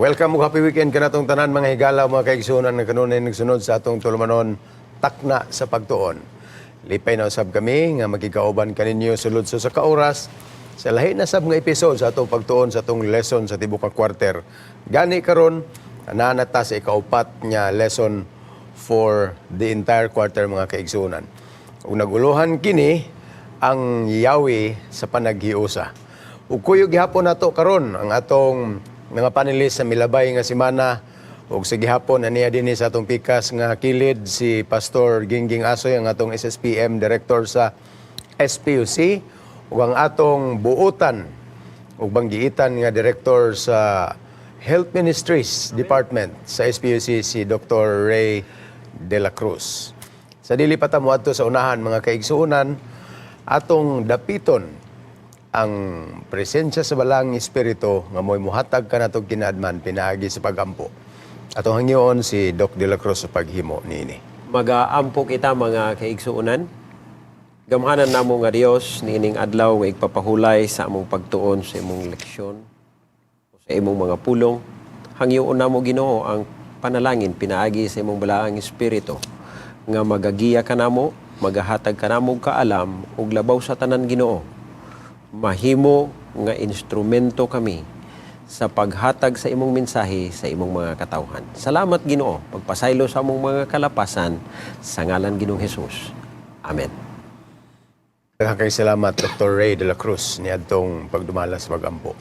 Welcome ug happy weekend kanatong tanan, mga higala, mga kaigsuonan nga kanunay nagsunod sa atong tulumanon, Takna sa Pagtuon. Lipay na usab kami nga magkikauban kaninyo sulod sa ka oras sa lahi na sab nga episode sa atong pagtuon sa atong lesson sa tibuok ka quarter. Gani karon naa na ta sa ikaupat nga lesson for the entire quarter, mga kaigsuonan. Ug naguluhan kini ang yawi sa panaghiusa. Ug kuyog gihapon nato karon ang atong mga panelist sa milabay nga semana, ug sa gihapon aniya dinhi sa atong pikas nga kilid si Pastor Gingging Asoy, ang atong SSPM director sa SPUC, ug ang atong buutan ug banggiitan nga director sa Health Ministries Department sa SPUC, si Dr. Ray De La Cruz. Sa dili pa ta moadto sa unahan, mga kaigsuonan, atong dapiton ang presensya sa Balaang Espiritu nga mo'y muhatag kanatong kinaadman pinaagi sa pagampo. Atong hangyoon si Doc De La Cruz sa paghimo niini. Magaampo kita, mga kaigsuonan. Gamhanan namo nga Dios, niining adlaw nga igpapahulay sa among pagtuon sa imong leksyon o sa imong mga pulong. Hangyoon namo, Ginoo, ang panalangin pinaagi sa imong Balaang Espiritu nga magagiya kanamo, magahatag kanamo og kaalam ug labaw sa tanan, Ginoo, mahimo nga instrumento kami sa paghatag sa imong mensahe sa imong mga katawhan. Salamat, Ginoo. Pagpasaylo sa among mga kalapasan sa ngalan Ginoong Hesus. Amen. Daghang kay salamat, Dr. Ray De La Cruz, niadtong pagdumala sa pagampo.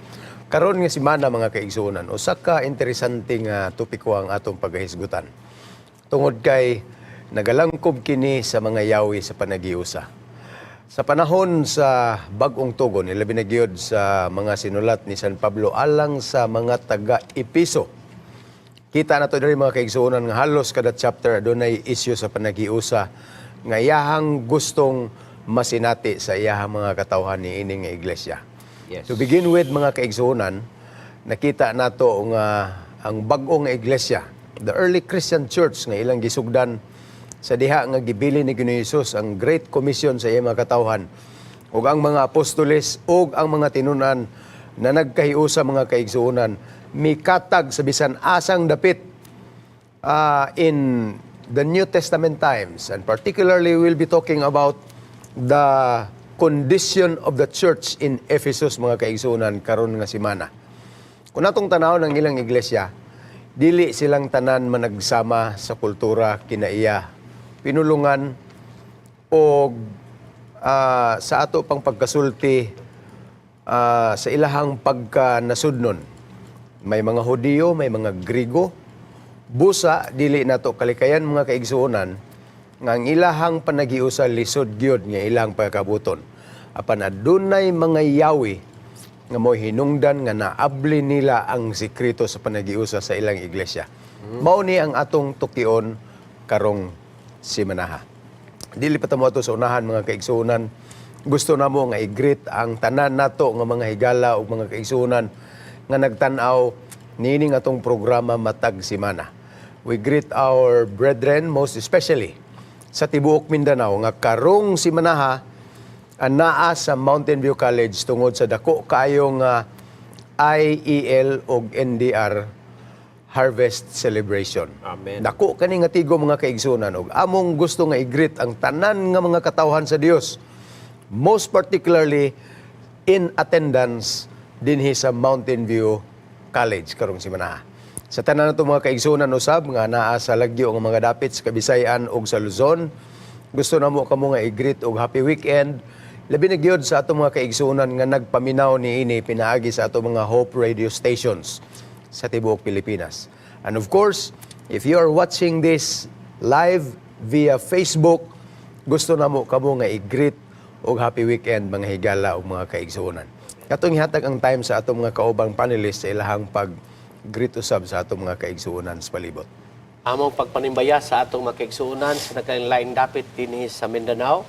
Karon nga semana, mga kaigsuonan, usa ka interesante nga topiko ang atong pagahisgutan. Tungod kay nagalangkob kini sa mga yawi sa panaghiusa. Sa panahon sa Bag-ong Tugon, ilabi na gyud sa mga sinulat ni San Pablo alang sa mga taga-Epeso. Kita na to diri, mga kaigsuonan, nga halos kada chapter adunay isyu sa panaghiusa nga iyahang gustong masinati sa iyahang mga katawhan ni ining nga iglesia. To begin with, mga kaigsuonan, nakita nato nga ang bag-ong iglesia, the early Christian Church nga ilang gisugdan sa diha nga gibilin ni Ginoong Hesus ang Great Commission sa iyang mga katawhan ug ang mga apostoles ug ang mga tinunan na nagkahiusa, mga kaigsuonan, mikatag sa bisan asang dapit in the New Testament times, and particularly we'll be talking about the condition of the church in Ephesus, mga kaigsuonan, karon nga semana. Kung atong tanaw ng ilang iglesia, dili silang tanan managsama sa kultura, kinaiya, pinulungan o sa ato pang pagkasulti sa ilahang pagka nasudnon. May mga Hudiyo, may mga Grigo. Busa dili nato kalikayan, mga kaigsuonan, nga ang ilahang panaghiusa lisod gyud nga ilang pagkabuton. Apan adunay mga yawi nga mo'y hinungdan nga naabli nila ang sekreto sa panaghiusa sa ilang iglesia. Mao ni ang atong tukion karong simanaha. Dili pa ta moadto sa unahan, mga kaigsuonan. Gusto namo nga i-greet ang tanan nato nga mga higala ug mga kaigsuonan nga nagtan-aw niining atong programa matag semana. We greet our brethren, most especially sa tibuok Mindanao, nga karong simanaha anaa sa Mountain View College tungod sa dako kaayong IEL ug NDR Harvest Celebration. Amen. Dako kani nga tigo, mga kaigsuonan, ug among gusto nga i-greet ang tanan nga mga katawhan sa Dios, most particularly in attendance dinhi sa Mountain View College karong simanaha. Sa tanan nato mga kaigsuonan usab nga naa sa lagyo nga mga dapit sa Kabisayan ug sa Luzon, gusto namo kamo nga i-greet og happy weekend. Labi na gyud sa atong mga kaigsuonan nga nagpaminaw niini pinaagi sa atong mga Hope Radio stations sa tibuok Pilipinas. And of course, if you are watching this live via Facebook, gusto namo kamo nga i-greet og happy weekend, mga higala ug mga kaigsuonan. Katong ihatag ang time sa atong mga kaubang panelists sa ilahang pag-greet usab sa atong mga kaigsuonan sa palibot. Among pagpanimbaya sa atong mga kaigsuonan sa nagkalain dapit dinhi sa Mindanao,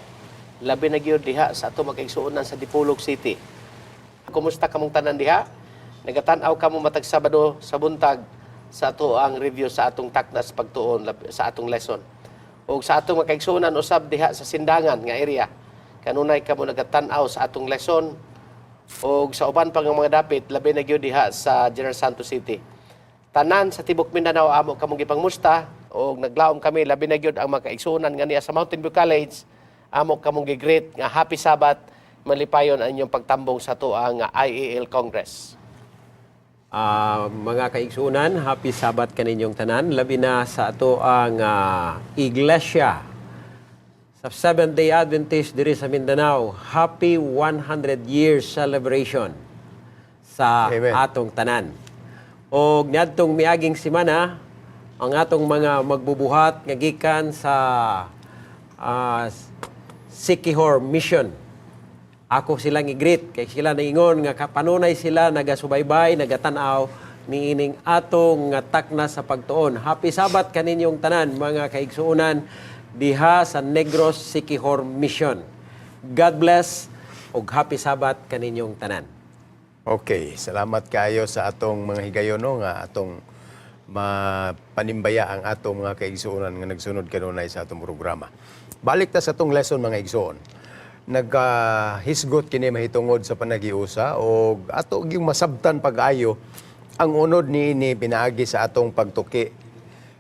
labi na gyud diha sa atong mga kaigsuonan sa Dipolog City. Kumusta kamong tanan diha? Nagatan-aw kamo matag Sabado sa buntag sa ato ang review sa atong Takna sa Pagtuon sa atong lesson. Ug sa atong mga kaigsuonan usab diha sa Sindangan nga area. Kanunay kamo nagatan-aw sa atong lesson ug sa uban pa nga mga dapit, labi na gyud diha sa General Santos City. Tanan sa tibok Mindanao, amo kamong gipangmusta og naglaom kami, labi na gyud ang mga kaigsuonan nga niya sa Mountain View College, amo kamong gi-greet nga happy Sabbath, malipayon ang inyong pagtambong sa atoang IAL Congress. Mga kaigsuonan, happy Sabbath kaninyong tanan. Labi na sa ato ang iglesia sa Seventh-day Adventist diri sa Mindanao. Happy 100 years celebration sa Amen. atong tanan. Og niadtong miaging simana, ang atong mga magbubuhat nga gikan sa Siquijor Mission. Ako silang i-greet kay sila naingon nga kapanunay sila nagasubaybay, nagatan-aw niining atong nga takna sa pagtuon. Happy Sabbath kaninyong tanan, mga kaigsuonan diha sa Negros Siquijor Mission. God bless ug happy Sabbath kaninyong tanan. Okay, salamat kayo sa atong mga higayono nga atong mapanimbaya ang atong mga kaigsuonan nga nagsunod kanunay sa atong programa. Balik ta sa atong lesson, mga igsuon. Nagkahisgot kini mahitungod sa panaghiusa o ato gyung masabtan pag-ayo ang unod niini pinaagi sa atong pagtuki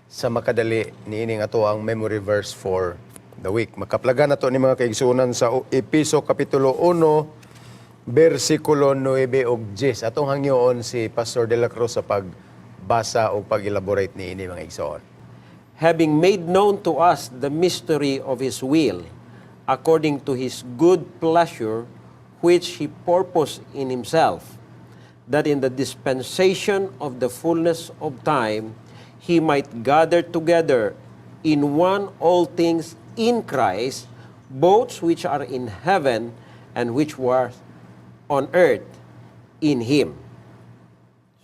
sa makadali niining ato ang memory verse for the week. Makaplaga na to ni, mga kaigsuonan, sa Epeso Kapitulo 1 versikulo 9 ug 10. Atong hangyoon si Pastor De La Cruz sa pagbasa o pag-elaborate niini, mga igsoon. Having made known to us the mystery of His will, according to His good pleasure, which He purposed in Himself, that in the dispensation of the fullness of time, He might gather together in one all things in Christ, both which are in heaven and which were on earth in Him.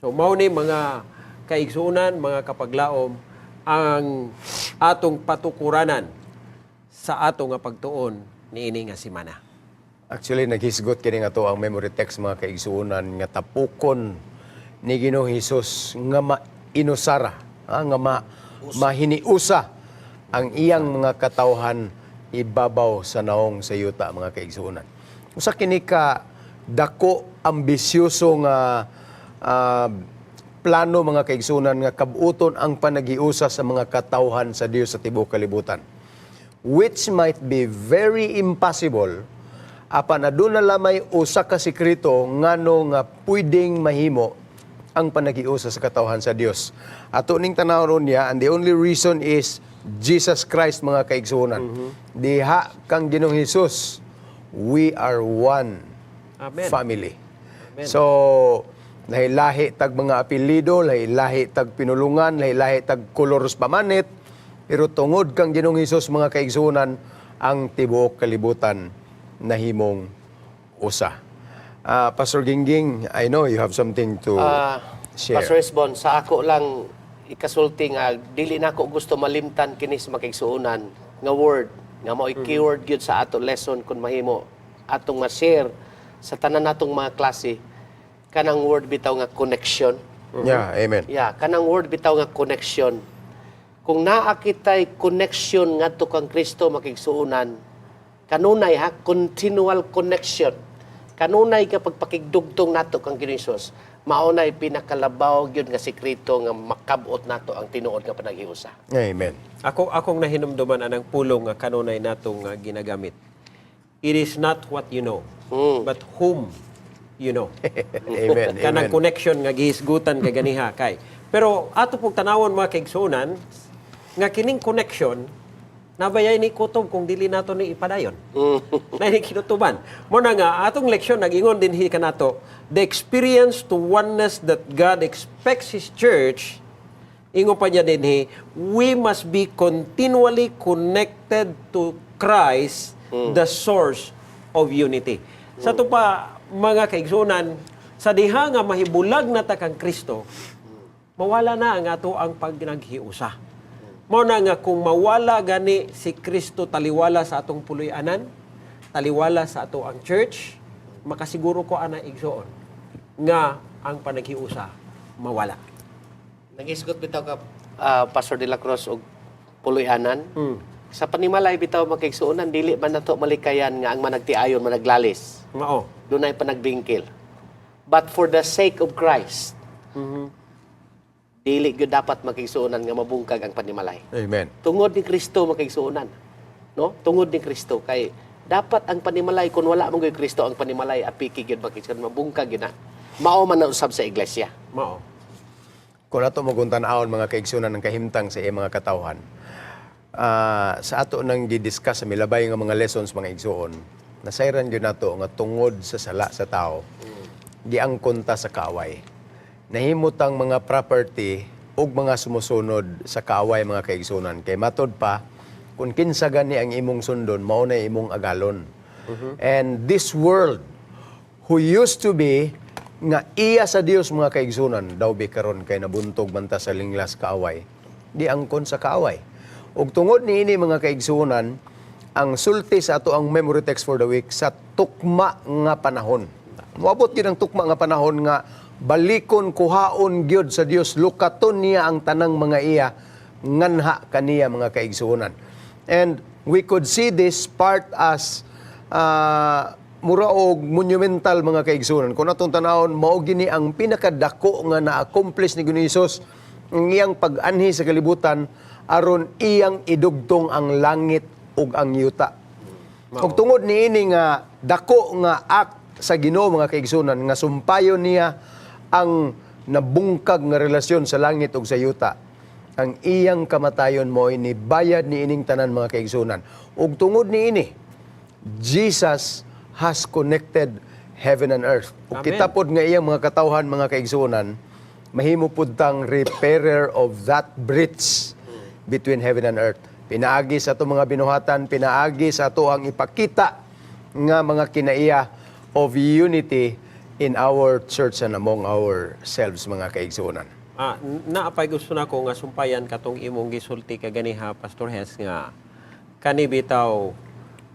So mao ni, mga kaigsuonan, mga kapaglaom, ang atong patukuranan sa atong nga pagtuon niini nga simana. Actually, naghisgot kini nga to ang memory text, mga kaigsuonan, nga tapukon ni Ginoong Hesus nga mainusara, nga mahiniusa ang iyang mga katawhan ibabaw sa naong sa yuta, mga kaigsuonan. Usa kini ka dako, ambisyoso nga plano, mga kaigsuonan, nga kabuton ang panaghiusa sa mga katawhan sa Dios sa tibuok kalibutan, which might be very impossible, apan aduna lamay usa ka sekreto ngano nga pwedeng mahimo ang panaghiusa sa katawhan sa Dios. Ato ning tanawon niya, and the only reason is Jesus Christ, mga kaigsuonan. Diha kang Ginoong Hesus, we are one Amen. family. So, lahi-lahi tag mga apelyido, lahi-lahi tag pinulungan, lahi-lahi tag kolor sa pamanit, pero tungod kang Ginoong Hesus, mga kaigsuonan, ang tibuok kalibutan nahimong usa. Pastor Gingging, I know you have something to share. Pastor Esbon, sa ako lang ikasulti nga dili na ako gusto malimtan kini sa makigsuonan nga word nga mao keyword gyud sa ato lesson kung mahimo atong ma-share sa tanan natong mga klase, kanang word bitaw nga connection. Yeah, amen. Yeah, kanang word bitaw nga connection. Kung naa kitay connection ngadto kang Kristo, makigsuonan, kanunay ha, continual connection. Kanunay ka pagpakigdugtong nato kang Ginoong Hesus, mao nay pinakalabaw gyud nga sekreto nga makabot nato ang tinuod nga panaghiusa. Amen. Akong nahinumduman anang pulong nga kanunay natong nga ginagamit. It is not what you know, but whom you know. Amen. Kanang Amen. connection nga gihisgutan kay ganiha kay. Pero ato pong tanawon, mga kaigsuonan, nga kining connection nabayay ni kutob kung dili nato ni ipadayon. Na ni kinutuban. Mo na nga atong leksyon nag-ingon dinhi kanato, the experience to oneness that God expects His church. Ingon pa niya dinhi, we must be continually connected to Christ, the source of unity. Sa to pa, mga kaigsuonan, sa diha nga mahibulag na ta kang Kristo, mawala na ang ato ang pagnaghiusa. Mao na nga kung mawala gani si Kristo taliwala sa atong puloy-anan, taliwala sa ato ang church, makasiguro ko ana, igsoon, nga ang panaghiusa mawala. Nagisgot bitaw ka, Pastor de la Cruz, og puloy-anan. Sa panimalay bitaw, makigsuonan, dili man nato malikayan nga ang managtiayon managlalis. Mao. Dunay panagbingkil. But for the sake of Christ, Dili gyud dapat, mga kaigsuonan, nga mabungkag ang panimalay. Amen. Tungod ni Kristo, mga kaigsuonan. No? Tungod ni Kristo kay dapat ang panimalay, kung wala man gyud Kristo, ang panimalay apiki gyud, mga kaigsuonan, mabungkag gyud na. Mao man na usab sa iglesia. Mao. Kung ato mo tan-awon, mga kaigsunan, ng kahimtang sa iyang mga katawhan, sa ato nang gidiscuss sa milabay nga mga lessons, mga igsuon, nasayran gyud nato nga tungod sa sala sa tao, giangkon ta sa kaaway. Nahimutang mga property ug mga sumusunod sa kaaway, mga kaigsunan. Kay matod pa, kung kinsa gani ang imong sundon, mao na imong agalon. And this world who used to be nga iya sa Dios, mga kaigsunan, daw bi karon kay nabuntog man ta sa linglas kaaway, giangkon sa kaaway. Ug tungod niini, mga kaigsunan, ang sulti sa ato ang memory text for the week, sa tukma nga panahon. Moabot gyud ang tukma nga panahon nga balikon, kuhaon gyud sa Dios, lukaton niya ang tanang mga iya nganha kaniya, mga kaigsuonan. And we could see this part as mura og monumental, mga kaigsuonan. Kung atong tanawon, mao gini ang pinakadako nga na-accomplish ni Ginoong Hesus, ang iyang pag-anhi sa kalibutan aron iyang idugtong ang langit ug ang yuta. Ug tungod niini nga dako nga act sa Ginoo, mga kaigsuonan, nga sumpayon niya ang nabungkag nga relasyon sa langit ug sa yuta. Ang iyang kamatayon mo'y nibayad ni ining tanan, mga kaigsuonan. Ug tungod niini, Jesus has connected heaven and earth. Ug Amen. kita pod nga iyang mga katawhan, mga kaigsuonan, mahimo pod tang repairer of that breach between heaven and earth. Pinaagi sa ato mga binuhatan, pinaagi sa ato ang ipakita nga mga kinaiya of unity in our church and among ourselves, mga kaigsuonan. Naapay gusto na ko nga sumpayan katong imong gisulti kaganiha, Pastor Hes, nga kani bitaw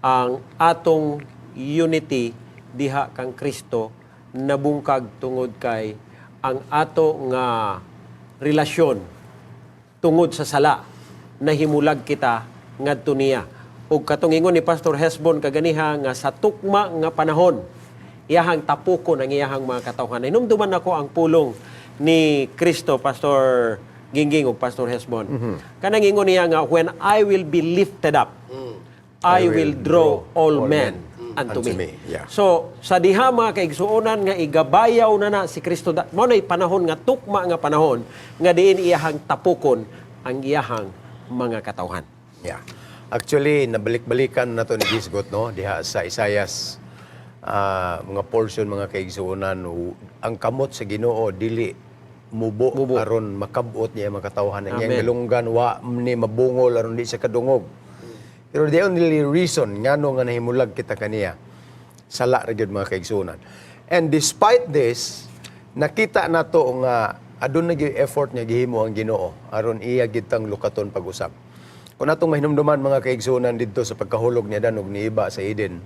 ang atong unity diha kang Kristo nabungkag tungod kay ang ato nga relasyon tungod sa sala, nahimulag kita ngadto niya. Ug katong ingon ni Pastor Hesbon kaganiha nga sa tukma nga panahon iyahang tapukon ang iyahang mga katawhan. Hinumduman nako ang pulong ni Kristo, Pastor Gingging ug Pastor Hesbon. Kanang ingon niya nga, "When I will be lifted up, I will draw all men unto unto me." me. Yeah. So, sa diha, mga kaigsuonan, nga igabayaw na na si Kristo, mao na'y panahon nga tukma nga panahon nga diin iyahang tapukon ang iyahang mga katawhan. Yeah. Actually, nabalik-balikan na to ni Gisgot, no? Diha sa Isaias, mga portion, mga kaigsuonan, ang kamot sa Ginoo dili mubo, Mubo. aron makabot niya ang mga katawhan. Ang iyang Amen. galunggan wa ni mabungol aron di siya kadungog. Pero the only reason ngano nga nahimulag kita kaniya, sala ra gyud, mga kaigsuonan. And despite this, nakita nato nga aduna gyud effort nga gihimo ang Ginoo aron iya gyud tang lukaton pag-usab. Kung atong mahinumduman, mga kaigsuonan, didto sa pagkahulog ni Adan ug ni Eva sa Eden,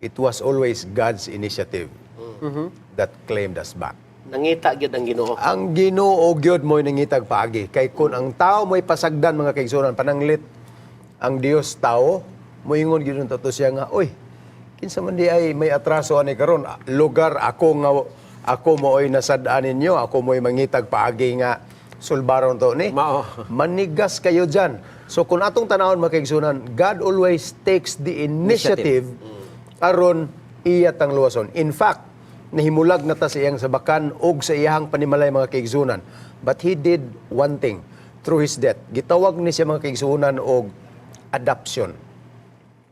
it was always God's initiative that claimed us back. Nangita gyud ang Ginoo. Ang Ginoo gyud mo'y nangitag paagi. Kay kung ang tao mo'y pasagdan, mga kaigsuonan, pananglit ang Dios tao, moingon gyud unta to siya nga, "Oy, kinsa man di ay may atraso ani karon? Lugar ako nga ako mo'y nasad-an ninyo, ako mo'y mangitag paagi nga sulbaron to ni." Mao. Manigas kayo dyan. So kung atong tanawon, mga kaigsuonan, God always takes the initiative aron iya tang luwason. In fact, nahimulag na ta sa iyang sabakan og sa iyahang panimalay, mga kaigsuonan. But He did one thing through His death. Gitawag ni siya, mga kaigsuonan, og adoption.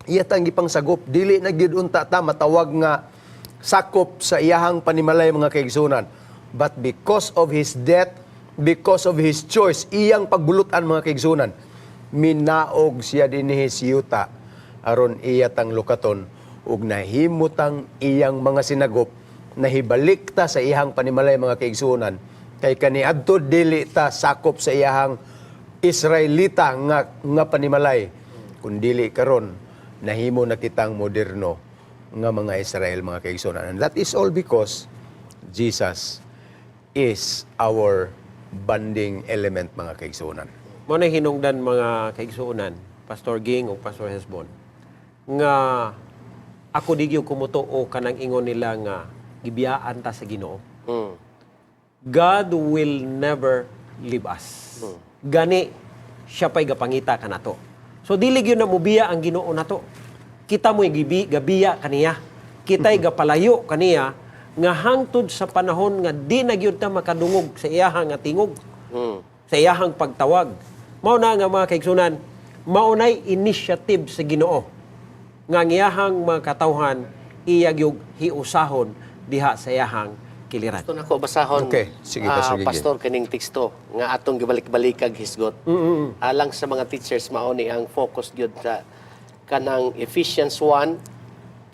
Iya tang gipangsagop, dili na gyud unta ta matawag nga sakop sa iyahang panimalay, mga kaigsuonan. But because of His death, because of His choice, iyang pagbulutan, mga kaigsuonan, minaog siya dinhi sa yuta aron iya tang lukaton ug nahimutang iyang mga sinagop, nahibalik ta sa iyang panimalay, mga kaigsuonan. Kay kaniadto dili ta sakop sa iyahang Israelita nga panimalay, kundili karon nahimo na kitang moderno nga mga Israel, mga kaigsuonan. And that is all because Jesus is our bonding element, mga kaigsuonan. Mao na hinungdan, mga kaigsuonan, Pastor Ging o Pastor Hesbon, nga ako di gyud kumutuo kanang ingon nila nga gibiyaan ta sa Ginoo. God will never leave us. Gani siya pa'y gapangita kanato. So dili gyud na mubiya ang Ginoo nato. Kita mo'y gabiya kaniya. Kita'y gapalayo kaniya nga hangtod sa panahon nga di na gyud ta makadungog sa iyahang nga tingog, sa iyahang pagtawag. Mao na nga, mga kaigsunan, mao nay initiative sa Ginoo nga ang iyahang mga katawhan iya gyud hiusahon diha sa iyahang kiliran. Gusto nako basahon. Okay, sige, Pastor Gigi. Pastor, kining teksto nga atong gibalik-balikag hisgot. Alang sa mga teachers, mao ni ang focus gyud sa kanang Ephesians 1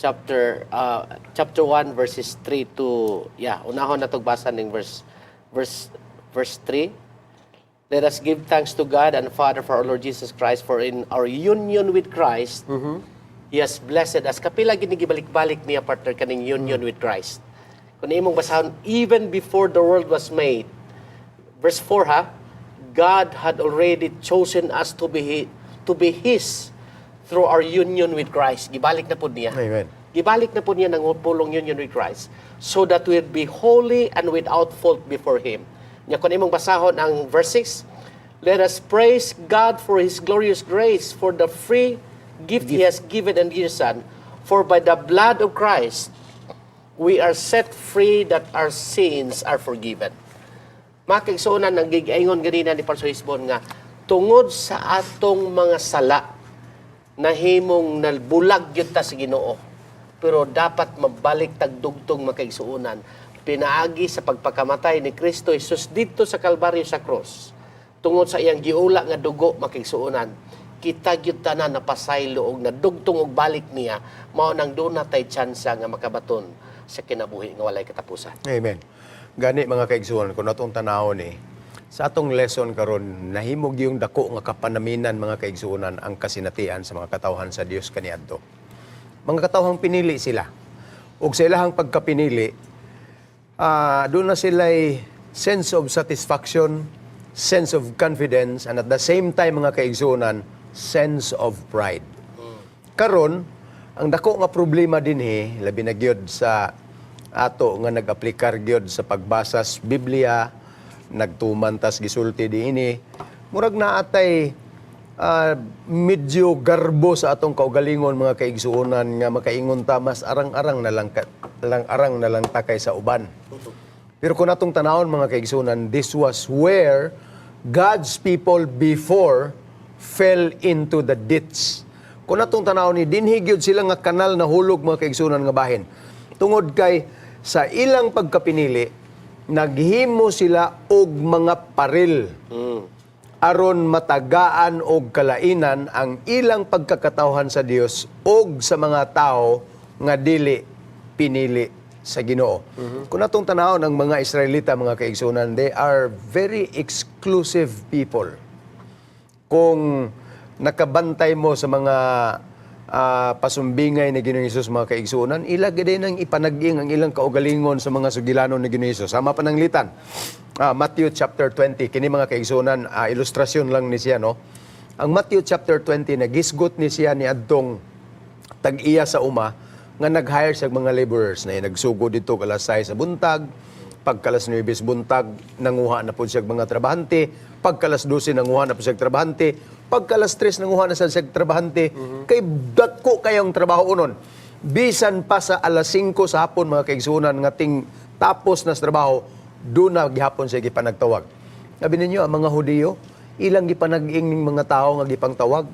chapter 1 verses 3 to, yeah, unahon na tog basa ning verse 3. Let us give thanks to God and Father for our Lord Jesus Christ, for in our union with Christ, He has blessed us. Kapila gini gibalik-balik niya, partner, kaning union with Christ. Kung imong basahon, even before the world was made, verse 4 ha, God had already chosen us to be His through our union with Christ. Gibalik na po niya. Amen. Gibalik na po niya ng pulong union with Christ so that we'll be holy and without fault before Him. Nya kung imong basahon ang verse 6, let us praise God for His glorious grace, for the free gift He has given in His Son. For by the blood of Christ, we are set free that our sins are forgiven. Mga kaigsuonan, ang gigaingon ganina ni Pastor Hisbon nga tungod sa atong mga sala, nahimong nalbulag gyud ta sa Ginoo. Pero dapat mabalik tagdugtong, mga kaigsuonan, pinaagi sa pagpakamatay ni Kristo Jesus didto sa Kalbaryo sa cross. Tungod sa iyang giula nga dugo, mga kaigsuonan, kita gyud tanan napasaylo og nadugtong og balik niya, mao nang duna tay tsansa nga makabaton sa kinabuhi nga walay katapusan. Amen. Gani, mga kaigsuonan, kung atong tanawon ni sa atong lesson karon, nahimog yung dako nga kapanaminan, mga kaigsuonan, ang kasinatian sa mga katawhan sa Dios kaniadto. Mga katawhang pinili sila. Ug sa ilahang pagkapinili, doon na sila'y sense of satisfaction, sense of confidence, and at the same time, mga kaigsuonan, sense of pride. Karon, ang dako nga problema dinhi, labi na gyud sa ato nga nag-aplikar gyud sa pagbasa sa Biblia, nagtuman tas gisulti diini, murag naa tay medyo garbo sa atong kaugalingon, mga kaigsuonan, nga makaingon ta mas arang-arang na lang lang arang na lang ta kaysa uban. Pero kung atong tanawon, mga kaigsuonan, this was where God's people before fell into the ditch. Kung atong tanawon ni dinhi gyud sila nga kanal na hulog, mga kaigsuonan, nga bahin. Tungod kay sa ilang pagkapinili, naghimo sila og mga paril aron matagaan og kalainan ang ilang pagkakatawhan sa Dios og sa mga tao nga dili pinili sa Ginoo. Kung atong tanawon ang mga Israelita, mga kaigsunan, they are very exclusive people. Kung nakabantay mo sa mga pasumbingay ni Ginoong Hesus, mga kaigsuonan, ila din ang ipanag-ing ang ilang kaugalingon sa mga sugilanon ni Ginoong Hesus. Sama pananglitan, Matthew chapter 20, kini, mga kaigsuonan, ilustrasyon lang ni siya, no? Ang Matthew chapter 20, nagisgot ni siya ni adtong tag-iya sa uma nga nag-hire sa mga laborers na nagsugod dito alas 6 sa buntag, pagkalas 9 sa buntag nanguha na po siya mga trabahante, pagkalas 12 nanguha na po siya trabahante, pagkalas 3 nanguha na siya trabahante, kay dako kayong trabaho unon. Bisan pa sa alas 5 sa hapon, mga kaigsunan, nga ting tapos na sa trabaho, doon na gihapon siya gipanagtawag. Sabi ninyo, ang mga Hudiyo, ilang gipanag-ing ning mga tao nga gipangtawag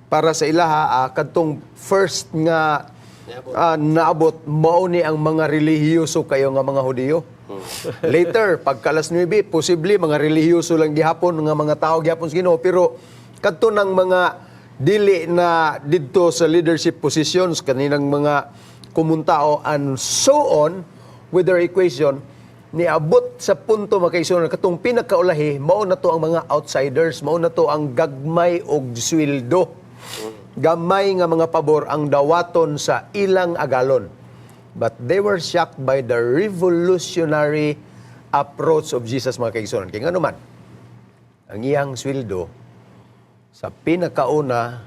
para sa ilaha, kadtong first nga naabot mao ni ang mga relihiyoso kayo nga mga Hudiyo. Later, pagkalas 9, posible mga relihiyoso lang gihapon nga mga tao gihapon sa Ginoo, pero kadto ng mga dili na didto sa leadership positions, kaninang mga kumuntao and so on with their equation, niabot sa punto, mga kaigsuonan, katong pinakaulahi mao na to ang mga outsiders, mao na to ang gagmay og sweldo, gamay nga mga pabor ang dawaton sa ilang agalon. But they were shocked by the revolutionary approach of Jesus, mga kaigsuonan, kay ngano man ang iyang sweldo sa pinakauna,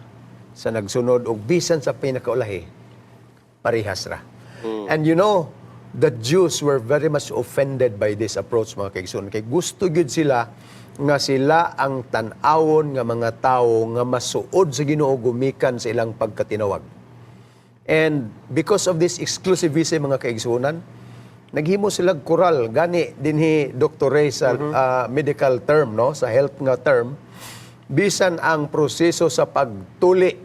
sa nagsunod ug bisan sa pinakaulahi, parehas ra. And you know, The Jews were very much offended by this approach, mga kaigsoon. Kay gusto gyud sila nga sila ang tan-awon nga mga tawo nga masuod sa Ginoo gumikan sa ilang pagkatinawag. And because of this exclusivism, mga kaigsuonan, naghimo sila koral gani dinhi, Dr. Ray, sa medical term, no, sa health nga term, bisan ang proseso sa pagtuli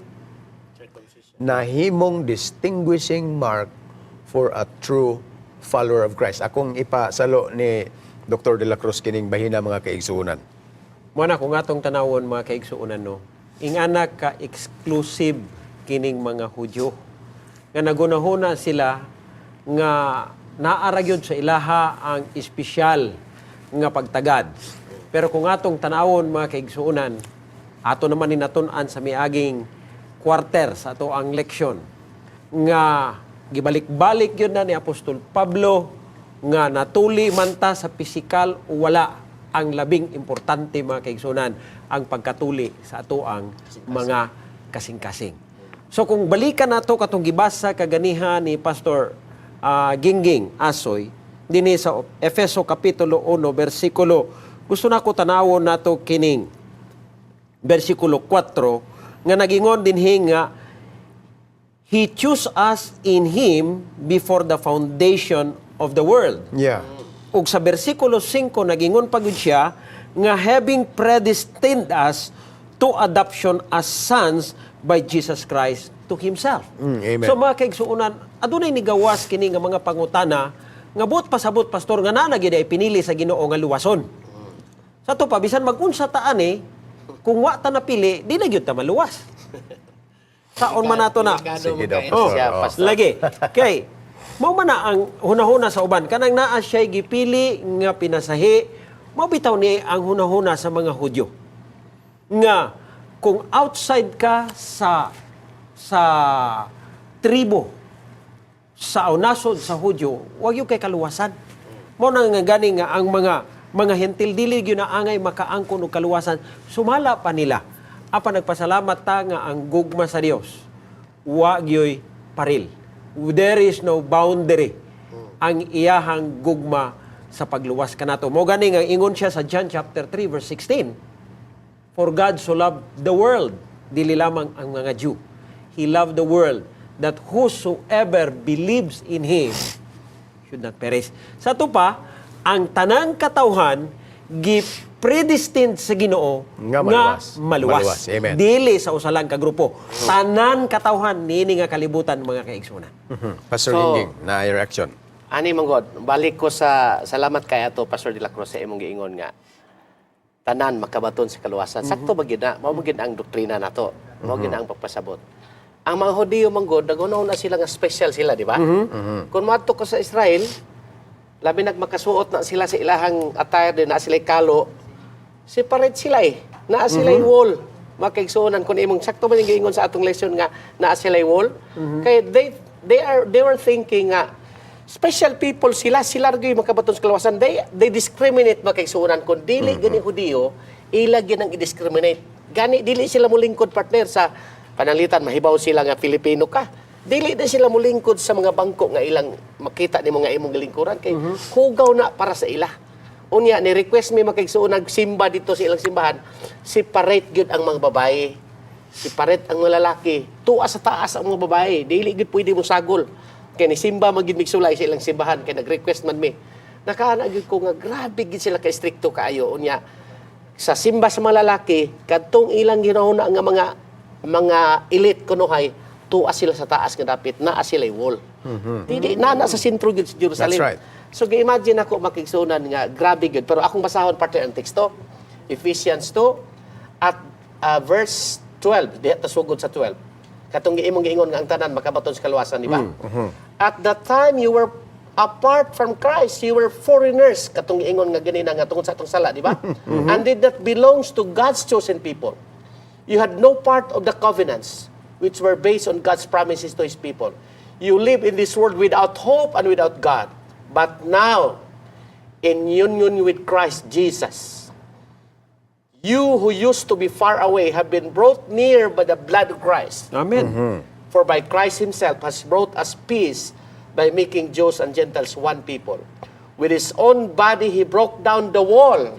nahimong distinguishing mark for a true follower of Christ. Akong ipasalo ni Dr. De La Cruz kining bahina, mga kaigsuonan. Mo na kung atong tanawon, mga kaigsuonan, no. Ingana ka exclusive kining mga Hudyo. Nga nagunahuna sila nga naa ra gyud sa ilaha ang espesyal nga pagtagad. Pero kung atong tanawon, mga kaigsuonan, ato naman ni natun-an sa miaging quarter sa ato ang leksyon nga gibalik-balik yun na ni Apostol Pablo nga natuli man ta sa pisikal o wala, ang labing importante, mga kaigsunan, ang pagkatuli sa atoang mga kasing-kasing. So kung balikan nato katong gibasa kaganiha ni Pastor Gingging Asoy dinhi sa Efeso kapitulo 1 bersikulo, gusto nako tanawon nato kining bersikulo 4 nga nagingon dinhi nga He chose us in Him before the foundation of the world. Ug sa bersikulo 5 nagingon pa gud siya nga having predestined us to adoption as sons by Jesus Christ to Himself. Amen. So mga kaigsuonan, adunay nigawas kini nga mga pangutana nga buot pasabot, Pastor, nga naa na gyud ay pinili sa Ginoo nga luwason. Sa to pa, bisan mag-unsa ta ani, kung wa ta napili, di na gyud ta maluwas. Saon man nato na? Delikado Sige daw, mo Pastor. siya, Oh. Pastor. Lagi. Kay mao man na ang hunahuna sa uban, kanang naa siya'y gipili nga pinasahi, mao bitaw ni ang hunahuna sa mga Hudyo. Nga kung outside ka sa tribo, sa nasod sa Hudyo, wa gyud kay kaluwasan. Mao na nga gani nga ang mga Hentil dili gyud na angay makaangkon og kaluwasan sumala pa nila. Apan nagpasalamat ta nga ang gugma sa Dios wa gyoy paril. There is no boundary ang iyahang gugma sa pagluwas kanato. Mo gani nga ingon siya sa John chapter 3 verse 16, "For God so loved the world," dili lamang ang mga Jew. "He loved the world that whosoever believes in Him should not perish." Sa ato pa, ang tanang katawhan gi-predestined sa Ginoo nga maluwas. Maluwas. Maluwas. Amen. Dili sa usa lang ka grupo. Tanan katawhan niini nga kalibutan, mga kaigsunan. Pastor So, Gingging, na reaction. Ani man god, balik ko sa salamat kay ato Pastor de la Cruz sa imong giingon nga tanan makabaton sa kaluwasan. Sakto ba gyud na? Mao man gyud ang doktrina nato. Mao gyud ang pagpasabot. Ang mga Hudiyo man god, nagunaw na sila nga special sila, di ba? Kung moadto ko sa Israel, labi nag makasuot na sila sa ilahang attire din na sila kalo, separate sila eh. Naa sila wall. Makaigsuonan kung imong sakto man yung giingon sa atong lesson nga naa sila wall. Kay they were thinking nga special people sila, sila ra gyud makabaton sa kaluwasan. They discriminate, makaigsuonan, kung dili gani Hudiyo, ila gyud ang i-discriminate. Gani dili sila mulingkod, partner, sa pananglitan mahibaw sila nga Filipino ka. Dili na sila mulingkod sa mga bangko nga ilang makita nimo nga imong gilingkuran kay hugaw na para sa ila. Unya ni request mi, makaigsuon, nagsimba dito sa ilang simbahan, separate gyud ang mga babae. Separate ang mga lalaki. Tuwa sa taas ang mga babae. Dili gyud pwede mo sagol. Kay ni simba man gyud migsulay sa ilang simbahan kay nag-request man mi. Nakaana gyud ko nga grabe gyud sila ka strikto kaayo. Unya sa simba sa mga lalaki, kadtong ilang ginahuna nga mga elite kunuhay, tuwa sila sa taas nga dapit, naa sila wall. Dili na na sa sentro gyud sa Jerusalem. That's right. So gi-imagine ako, makigsunan, nga grabe gyud, pero akong basahon, partner, ang teksto, Ephesians 2 at verse 12, diha ta sugod sa 12. Katong imong giingon nga ang tanan makabaton sa kaluwasan, di ba? "At that time you were apart from Christ, you were foreigners," katong giingon nga ganina nga tungod sa atong sala, di ba? "And did not belongs to God's chosen people. You had no part of the covenants which were based on God's promises to His people. You live in this world without hope and without God. But now, in union with Christ Jesus, you who used to be far away have been brought near by the blood of Christ. Amen. For by Christ Himself has brought us peace. by making Jews and Gentiles one people. With his own body, he broke down the wall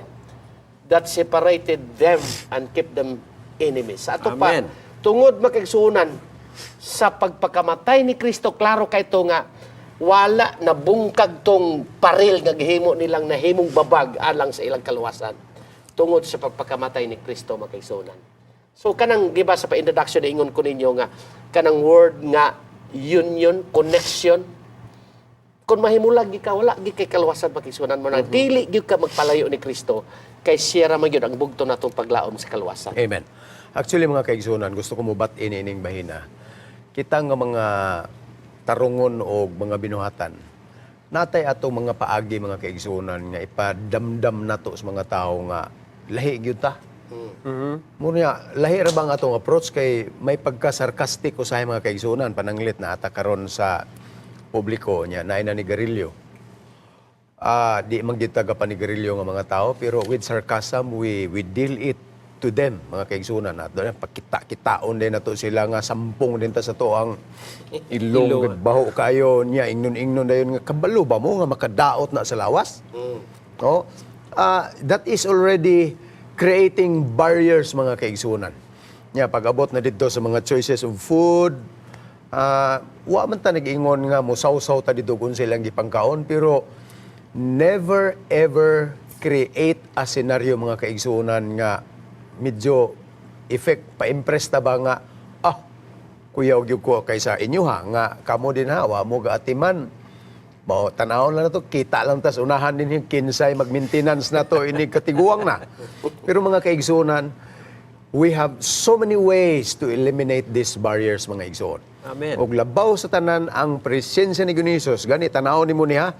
that separated them and kept them enemies. Sa ato pa, Amen. tungod, mga kaigsuonan, sa pagpakamatay ni Kristo, klaro kay to nga wala na bungkag tong paril nga gihimo nilang nahimong babag alang sa ilang kaluwasan tungod sa pagpakamatay ni Kristo, mga kaigsuonan. So kanang, di ba, sa pa-introduction ingon ko ninyo nga kanang word nga union, connection, kung mahimulag gi ka, wala gi kay kaluwasan, mga kaigsuonan mo na dili gyud ka magpalayo ni Kristo kay siya ra man gyud ang bugto natong paglaom sa kaluwasan. Amen. Actually, mga kaigsuonan, gusto ko mo bat ining bahina. Kita nga mga tarungon o mga binuhatan, natay atong mga paagi, mga kaigsuonan, nga ipadamdam nato sa mga tao nga lahi gyud ta. Muna, lahi ra bang atong approach kay may pagka-sarcastic usahay, mga kaigsuonan, pananglit na ata karon sa publiko niya naay na ni garilyo. Di man gyud ta panigarilyo nga mga tao, pero with sarcasm we deal it to them, mga kaigsuonan. At doon pakita-kitaon din nato sila nga sampung din ta sa to ang ilong, Ilong. Baho kayo niya, ingnon-ingnon dayon nga kabalo ba mo nga makadaot na sa lawas, no? That is already creating barriers, mga kaigsuonan. Nya pag-abot na didto sa mga choices of food, wa man ta nag-ingon nga musawsaw ta didto kung silang gipangkaon, pero never ever create a scenario, mga kaigsuonan, nga medyo effect pa-impress ta ba nga kuyaw gyud ko kaysa inyo ha, nga kamo din ha, wa mo gaatiman. Mao tanawon lang nato, kita lang tas unahan din yung kinsay mag-maintenance na to inig katiguang na. Pero, mga kaigsuonan, we have so many ways to eliminate these barriers, mga igsoon. Amen. Ug labaw sa tanan ang presensya ni Ginoong Hesus. Gani tanawon nimo niya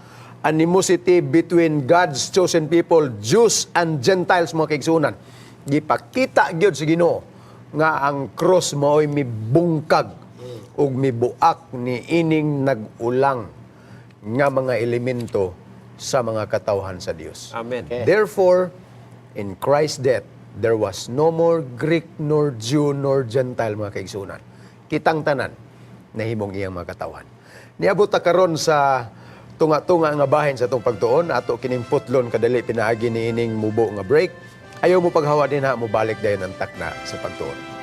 animosity between God's chosen people, Jews and Gentiles, mga kaigsuonan. Gipakita gyud sa Ginoo nga ang cross mao'y mibungkag ug mibuak ni ining nag-ulang nga mga elemento sa mga katawhan sa Dios. Amen. Therefore, in Christ's death, there was no more Greek nor Jew nor Gentile, mga kaigsuonan. Kitang tanan nahimong iyang mga katawhan. Niabot ta karon sa tunga-tunga nga bahin sa atong pagtuon, ato kining putlon kadali pinaagi ni ining mubo nga break. Ayaw mo paghawa din ha, mo balik dayon ang takna sa pagtuon.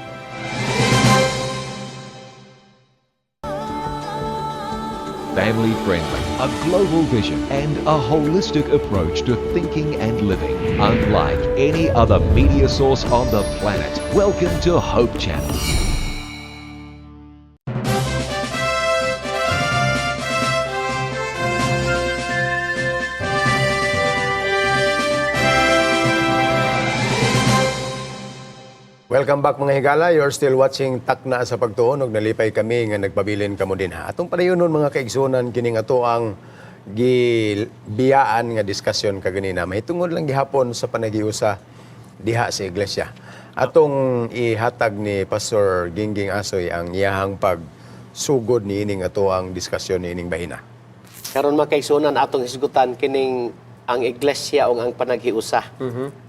Family friendly, a global vision, and a holistic approach to thinking and living. Unlike any other media source on the planet. Welcome to Hope Channel. Welcome back, mga higala. You're still watching Takna sa Pagtuon ug nalipay kami nga nagpabilin kamo din ha. Atong padayonon, mga kaigsuonan, kining ato ang gibiyaan nga diskusyon kaganina mahitungod lang gihapon sa panaghiusa diha sa iglesia. Atong ihatag ni Pastor Gingging Asoy ang iyahang pagsugod niining ato ang diskusyon niining bahina. Karon, mga kaigsuonan, atong hisgutan kining ang iglesia o ang panaghiusa.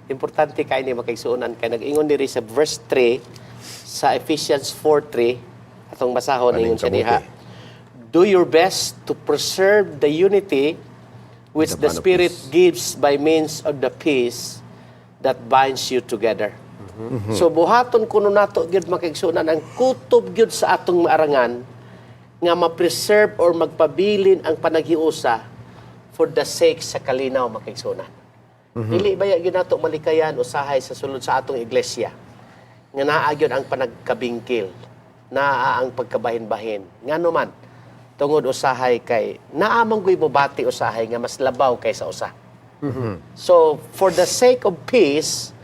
Importante kay ni, mga kaigsuonan, kay nag-ingon diri sa verse 3 sa Ephesians 4:3, atong basahon. Paning Ingon siya diha. kabuti. "Do your best to preserve the unity which the The bond of Spirit peace. gives by means of the peace that binds you together." So buhaton kuno nato gyud, mga kaigsuonan, ang kutob gyud sa atong maarangan nga ma-preserve or magpabilin ang panaghiusa for the sake sa kalinaw, mga kaigsuonan. Dili ba gyud nato malikayan usahay sa sulod sa atong iglesia nga naa gyud ang panagkabingkil, naa ang pagkabahin-bahin? Ngano man, tungod usahay kay naa man gyud mobati usahay nga mas labaw kaysa usa. So, for the sake of peace,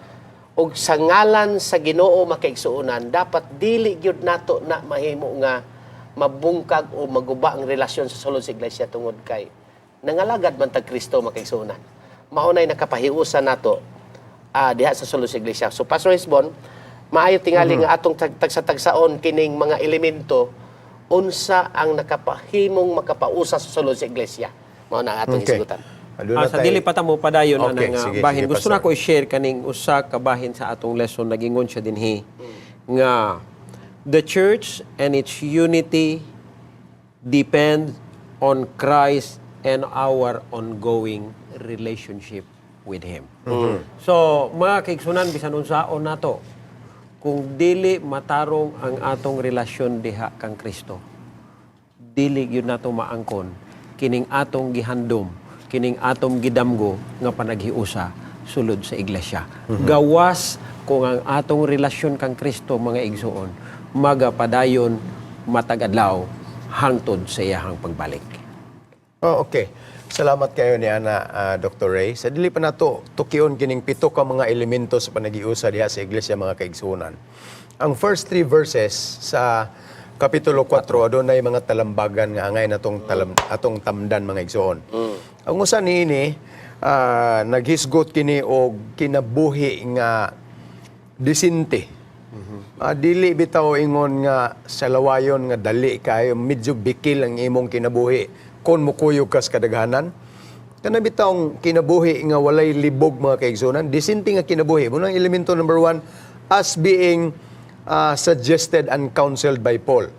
ug sa ngalan sa Ginoo, mga kaigsuonan, dapat dili gyud nato na mahimo nga mabungkag o maguba ang relasyon sa sulod sa iglesia tungod kay nangalagad man tag Kristo, mga kaigsuonan. Mao nay nakapahiusa nato diha sa sulod sa iglesia. So Pastor Hesbon, maayo tingali nga atong tagsa-tagsaon kining mga elemento unsa ang nakapahimong makapausa sa sulod sa iglesia. Mao na ang atong hisgutan. Aduna Sa dili pa ta mo padayon Okay, anang sige, bahin. sige, Gusto Pastor. na ko i-share kaning usa ka bahin sa atong lesson. Nagingon siya dinhi nga the church and its unity depend on Christ and our ongoing relationship with Him. So, mga kaigsuonan, bisan unsaon nato, kung dili matarong ang atong relasyon diha kang Kristo, dili gyud nato maangkon kining atong gihandom, kining atong gidamgo nga panaghiusa sulod sa iglesia. Gawas kung ang atong relasyon kang Kristo, mga igsuon, magapadayon matag adlaw hangtod sa iyahang pagbalik. Oh, okay. Salamat kayo ni Ana, Dr. Ray. Sa dili pa nato tukion kining pito ka mga elemento sa panaghiusa diha sa iglesia, mga kaigsuonan. Ang first three verses sa Kapitulo 4, adunay mga talambagan nga angay natong talam, atong tamdan, mga igsuon. Ang usa niini, naghisgot kini og kinabuhi nga disente. Dili bitaw ingon nga sa lawayon nga dali kayo, medyo bikil ang imong kinabuhi kon mukuyog kas kadaghanan. Kana bitawng kinabuhi nga walay libog, mga kaigsuonan, disente nga kinabuhi. Mao nang elemento number one as being suggested and counseled by Paul.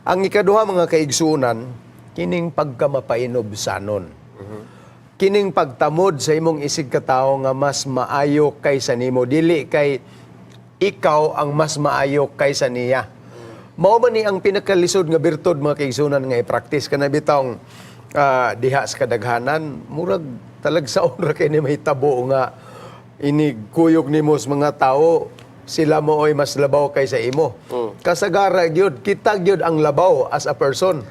Ang ikaduha, mga kaigsuonan, kining pagkamapainubsanon. Kining pagtamod sa imong isig katawo nga mas maayo kaysa nimo, dili kay ikaw ang mas maayo kaysa niya. Mao man ni ang pinakalisod nga birtud, mga kaigsuonan, nga i-practice, kana bitawng diha sa kadaghanan murag talagsaon ra kay ni mahitabo nga inig kuyog nimo sa mga tao, sila mo oy mas labaw kaysa imo. Kasagara gyud kita gyud ang labaw as a person.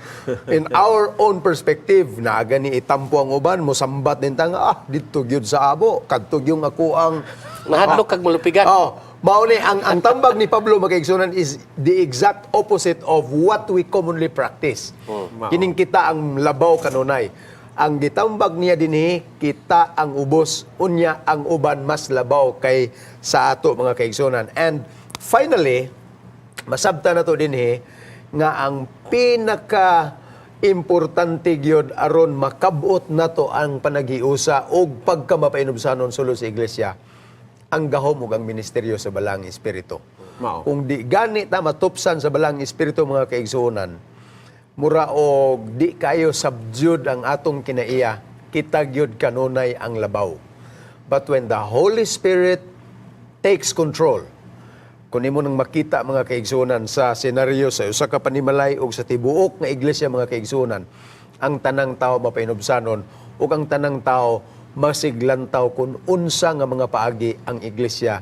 In our own perspective, naa gani itampo ang uban, mosambat din ta nga, "Ah, didto gyud sa abo, kadto yung ako ang Mahadlok kag mulupigan. Oh, mao ni ang tambag ni Pablo, mga kaigsuonan, is the exact opposite of what we commonly practice. Kining kita ang labaw kanunay. Ang gitambag niya dinhi, kita ang ubos, unya ang uban mas labaw kay sa ato, mga kaigsuonan. And finally, masabta na to dinhi nga ang pinaka importante gyud aron makabot nato ang panaghiusa og pagkamapainubsanon sulod sa iglesia, ang gahom ug ang ministeryo sa Balaang Espiritu. Mao. Kung di gani ta matupsan sa Balaang Espiritu, mga kaigsuonan, mura og di kayo subdued ang atong kinaiya, kita gyud kanunay ang labaw. But when the Holy Spirit takes control, kung imo nang makita, mga kaigsuonan, sa senaryo sa usa ka panimalay o sa tibuok nga iglesia, mga kaigsuonan, ang tanang tao mapainubsanon ug ang tanang tao masiglantaw kung unsa nga mga paagi ang iglesia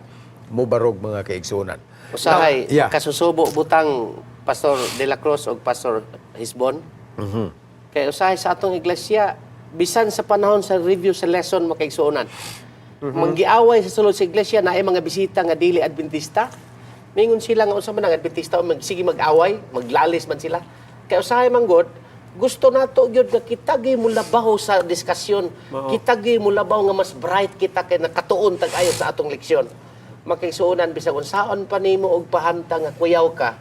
mobarog, mga kaigsuonan. Usahay, Now, yeah. kasusubo butang, Pastor De La Cruz o Pastor Hisbon. Kay usahay sa atong iglesia, bisan sa panahon sa review sa lesson, mga kaigsuonan. Manggiaway sa sulod sa iglesia, naay mga bisita nga dili Adventista. Mingon sila nga unsa man ang Adventista, sige mag-away, maglalis man sila. Kay usahay man gud, gusto nato gyud nga kita gyud molabaw sa diskusyon. Kita gyud molabaw nga mas bright kita kay nakatuon tag ayo sa atong leksyon. Makaigsuonan, bisag unsaon pa nimo og pahamtang nga kuyaw ka,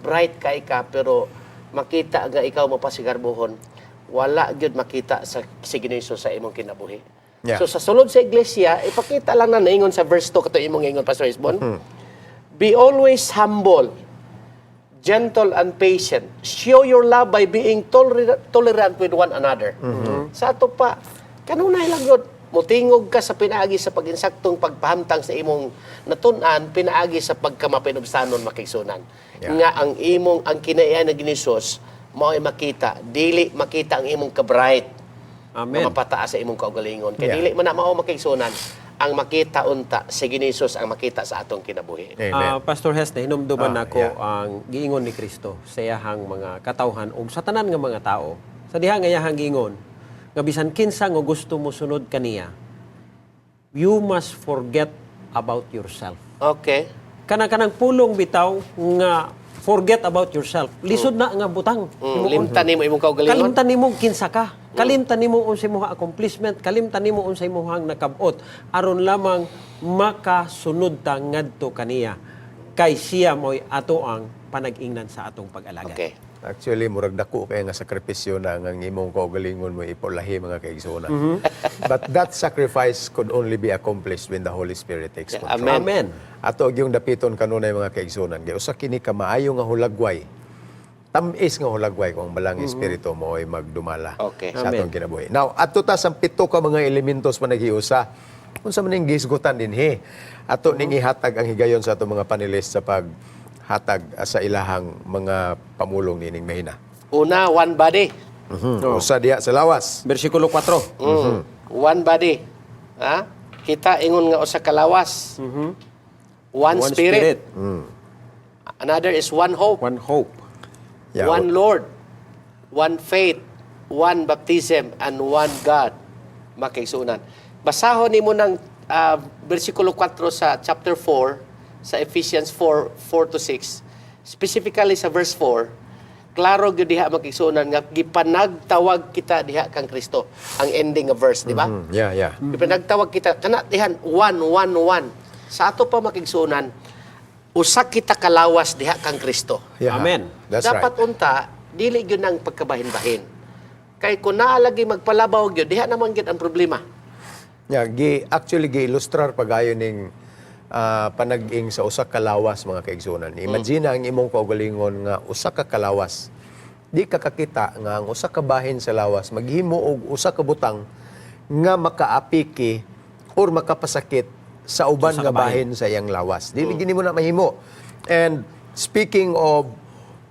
bright kay ka, pero makita nga ikaw mapasigarbohon, wala gyud makita sa si Ginoo sa imong kinabuhi. So sa sulod sa iglesia, ipakita lang na naingon sa verse 2 kato imong ingon, Pastor Isbon. Be always humble, gentle and patient. Show your love by being tolerant with one another. Sa ato pa, kanunay lang yun. Mutingog ka sa pinaagi sa pag-insaktong pagpahamtang sa imong natun-an, pinaagi sa pagkamapinubsanon, makaigsuonan. Nga ang imong, ang kinaiya na Ginisos, mao'y makita, dili makita ang imong ka-bright. Amen. Nga mapataas sa imong kaugalingon. Kay dili man na mao, makaigsuonan, ang makita unta si Ginisos ang makita sa atong kinabuhi. Amen. Pastor Hes, nahinumduman nako ang giingon ni Kristo sa iyahang mga katawhan ug sa tanan nga mga tao. Sa diha nga iyahang giingon nga bisan kinsa nga gusto mo sunod kaniya, you must forget about yourself. Kanang pulong bitaw nga "forget about yourself." Lisod na nga butang. Himuon. Limtan nimo imong kaugalingon. Kalimtan nimo kinsa ka. Kalimtan nimo unsa imong accomplishment, kalimtan nimo unsa imong nakabot aron lamang makasunod ta ngadto kaniya. Kay siya mo'y ato ang panag-ingnan sa atong pag-alagad. Actually, murag dako kay nga sakripisyo na nga ang imong kaugalingon mo ipulahi, mga kaigsuonan. But that sacrifice could only be accomplished when the Holy Spirit takes control. Amen. Amen. Ato yung dapiton kanunay, mga kaigsuonan. Kay usa kini ka maayo nga hulagway. Tamis nga hulagway kung ang Balaang Espiritu mo ay magdumala sa Amen. atong kinabuhi. Now, ato ta sa pito ka mga elementos panaghiusa. Unsa man ning gihisgutan dinhi? Ato ning ihatag ang higayon sa atong mga panelist sa paghatag sa ilahang mga pamulong nining mahina. Una, one body. Usa diha sa lawas. Bersikulo 4. One body. Ha? Kita ingon nga usa ka lawas. One spirit. Another is one hope. One hope. One Lord, one faith, one baptism, and one God. Makaigsuonan. Basahon nimo ng versikulo 4 sa chapter 4, sa Ephesians 4, 4 to 6. Specifically sa verse 4, klaro gyud diha, makaigsuonan, nga gipanagtawag kita diha kang Kristo. Ang ending nga verse, di ba? Yeah. Gipanagtawag kita kana dihan, one, one, one. Sa ato pa, makigsuonan, usa kita kalawas diha kang Kristo. Amen. That's Dapat right. unta dili gyud ang pagkabahin-bahin. Kay kung naa lagi magpalabaw gyud diha naman gyud ang problema. Yeah, actually gi-ilustrar pagayon ning panag-ing sa usa ka lawas, mga kaigsuonan. Imagine ang imong kaugalingon nga usa ka kalawas. Di ka kakita nga ang usa ka bahin sa lawas maghimo og usa ka butang nga makaapiki or makapasakit sa uban Usa nga ka bahin. bahin sa iyang lawas. Dili gini mo na mahimo. And speaking of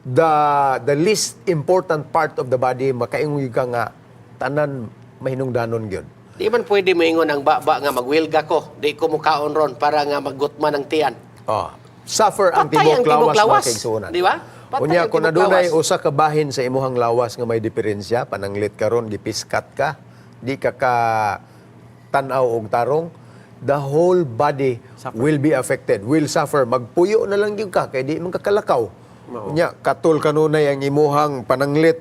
the least important part of the body, makaingon ka nga tanan mahinungdanon gyud. Di man pwede moingon ang baba nga magwilga ko, di ko mukaon ron para nga maggutman ang tiyan. Oh, suffer ang Patay ang tibok lawas, tibok lawas. mga kaigsuonan. Di ba? Patay Unya ang kung tibok adunay lawas. usa ka bahin sa imuhang lawas nga may diferensya, pananglit karon gipiskat ka, di ka ka tan-aw og tarong, the whole body will be affected, will suffer. Magpuyo na lang gyud ka kay di man ka kalakaw. Unya katul kanunay ang imuhang pananglit,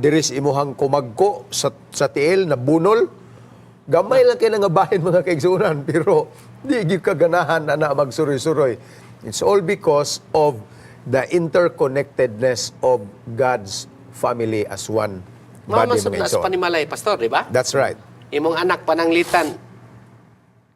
diri sa imuhang kumagko sa tiil na bunol. Gamay lang kay nga bahin, mga kaigsuonan, pero di gyud ka ganahan ana magsuroy-suroy. It's all because of the interconnectedness of God's family as one Mao man body, sud mga na sa igsoon. panimalay, pastor, di ba? That's right. Imong anak pananglitan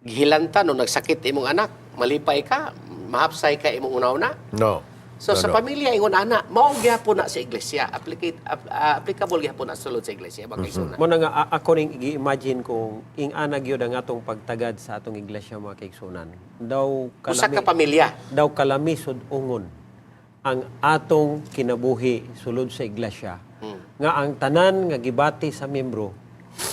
gihilantan o nagsakit imong anak, malipay ka, mahapsay ka imong una-una. No. So No, sa no. pamilya ingon ana, mao gyapon na sa iglesia, applicable gyapon na sulod sa iglesia, mga kaigsuonan. Mo na nga ako ning gi-imagine kung ing-ana gyud ang atong pagtagad sa atong iglesia, mga kaigsuonan. Daw Usa kalami ka pamilya. daw kalami sud-ungon ang atong kinabuhi sulod sa iglesia nga ang tanan nga gibati sa miyembro,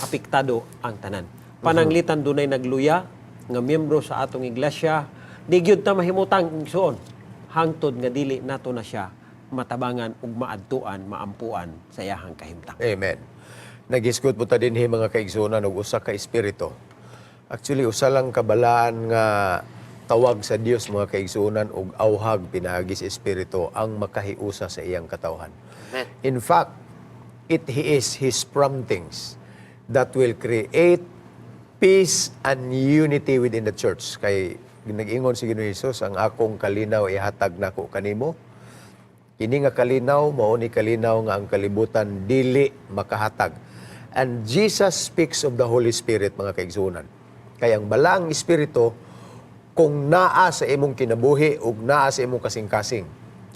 apektado ang tanan. Pananglitan dunay nagluya nga miyembro sa atong iglesia, di gyud ta mahimutang igsuon hangtod nga dili nato na siya matabangan ug maadtuan, maampuan sa iyahang kahimtang. Amen. Nagisgot po ta dinhi, mga kaigsuonan, og usa ka espiritu. Actually, usa lang kabalaan nga tawag sa Dios, mga kaigsuonan, og auhag pinaagi sa espiritu ang makahiusa sa iyang katawhan. Amen. In fact, it is His promptings that will create peace and unity within the church. Kay nag-ingon si Ginoong Hesus, "Ang akong kalinaw ihatag nako kanimo. Kini nga kalinaw mao ni kalinaw nga ang kalibutan dili makahatag." And Jesus speaks of the Holy Spirit, mga kaigsuonan. Kay ang Balaang Espiritu kung naa sa imong kinabuhi ug naa sa imong kasing-kasing,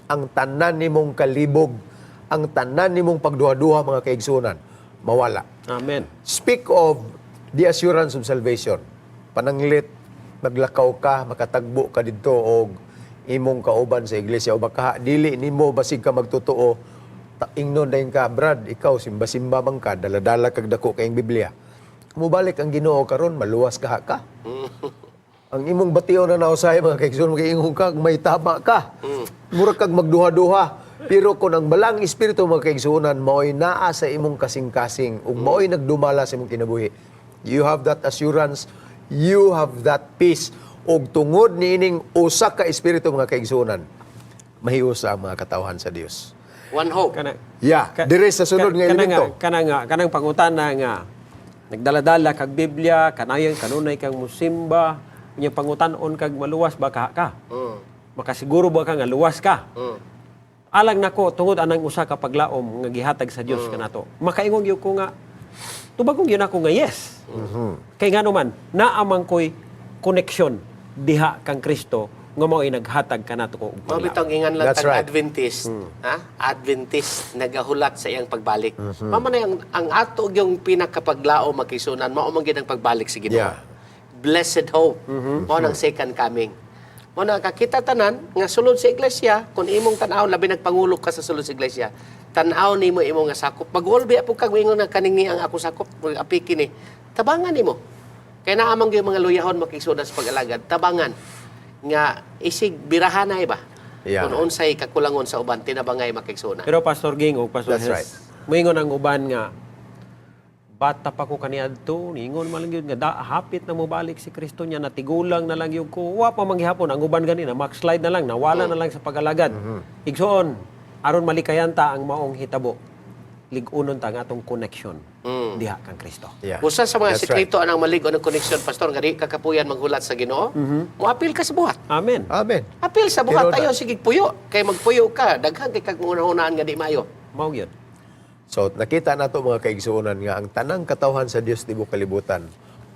ang tanan nimong kalibog, ang tanan nimong pagduha-duha, mga kaigsuonan, mawala. Amen. Speak of the assurance of salvation. Pananglit, maglakaw ka, makatagbo ka didto og imong kauban sa iglesia o baka dili nimo basig ka magtotoo, ingnon dayon ka, "Brad, ikaw simba-simba man ka, daladala kag dako kayong Biblia. Mubalik ang Ginoo karon, maluwas ka ka?" Ang imong bation na nausahay, mga kaigsoon, makaingon ka, may tama ka. Mura kag magduha-duha. Pero kung ang Balaang Espiritu, mga kaigsuonan, mao'y naa sa imong kasing-kasing ug mao'y nagdumala sa imong kinabuhi, you have that assurance, you have that peace. Ug tungod niining usa ka espiritu, mga kaigsuonan, mahiusa ang mga katawhan sa Dios. One hope. Kana Yeah, dire sa sunod nga kana elemento. Kana nga kanang pangutana nga nagdaladala kag Biblia, kanayan kanunay kang musimba, unya pangutan-on kag maluwas ba ka ka? Makasiguro ba ka nga luwas ka? Alang nako, tungod anang usa ka paglaom nga gihatag sa Dios kanato. Makaingon gyud ko nga tubagon gyud ako nga yes. Kay ngano man naa man koy koneksyon diha kang Kristo Nga mao naghatag kanato og Mao paglaom. bitong ingan lang That's tag right. Adventist, ha? Adventist nagahulat sa iyang pagbalik. Mao man ang ato yung pinakapaglaom, makisunan, mao man gyud ang pagbalik sa Ginoo. Blessed hope. Mao nang second coming. Mao na kakita tanan nga sulod sa iglesia, kung imong tan-aw, labi nagpangulok ka sa sulod sa iglesia, tan-aw nimo imong nga sakop. Magulbi po kag moingon nga kaning ni ang ako sakop, apiki ni. Tabangan nimo. Kay naa man gyud mga luyahon, makisunan, sa pag-alagad, tabangan nga isig birahanay ba? Kung unsay kakulangon sa uban, tinabangay, makigsunan. Pero Pastor Ging o Pastor That's Hes, right. moingon ang uban nga bata pa ko kaniadto, niingon man lang yun nga da, hapit na mobalik si Kristo niya, natigulang na lang yun ko, wa pa manggihapon ang uban gani na slide na lang, nawala na lang sa pag-alagad. Igsoon, aron malikayan ta ang maong hitabo, lig-unon ta ang atong connection diha kang Kristo. Usa sa mga That's sekreto anang malig-on ng connection, Pastor, nga di ka kapuyan maghulat sa Ginoo, moapil ka sa buhat. Amen. Amen. Apil sa buhat Pero tayo, sige puyo. Kay magpuyo ka, daghan kay kag hunahunaan nga di maayo. Mao gyud. So nakita nato, mga kaigsuonan, nga ang tanang katawhan sa Dios tibuok kalibutan,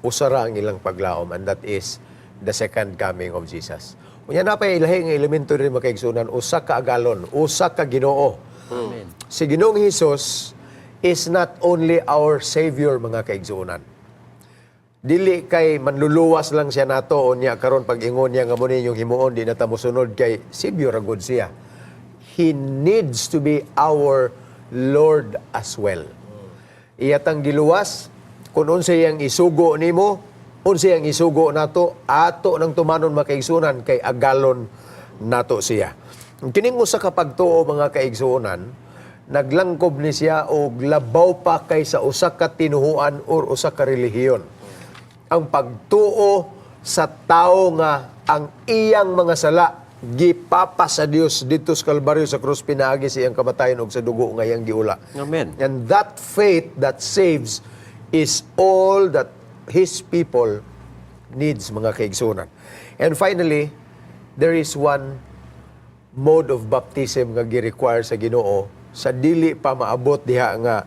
usa ra ang ilang paglaom, and that is the second coming of Jesus. Unya na pa ilahi nga elemento rin, mga kaigsuonan, usa ka agalon, usa ka Ginoo. Amen. Si Ginoong Hesus is not only our savior, mga kaigsuonan. Dili kay manluluwas lang siya nato unya karon pag ingon niya nga mo ninyong himuon, di na ta mosunod kay savior ra gud siya. He needs to be our Lord as well. Iyatang giluwas kung unsa iyang isugo nimo, unsa iyang isugo nato, ato nang tumanon, mga kaigsuonan, kay agalon nato siya. Kining usa ka pagtuo, mga kaigsuonan, naglangkob ni siya og labaw pa kaysa usa ka tinuhuan or usa ka relihiyon. Ang pagtuo sa tao nga ang iyang mga sala gipapa sa Dios didto sa Kalbaryo sa krus pinaagi sa iyang kamatayon ug sa dugo nga iyang giula. Amen. And that faith that saves is all that His people needs, mga kaigsunan. And finally, there is one mode of baptism nga gi-require sa Ginoo sa dili pa maabot diha nga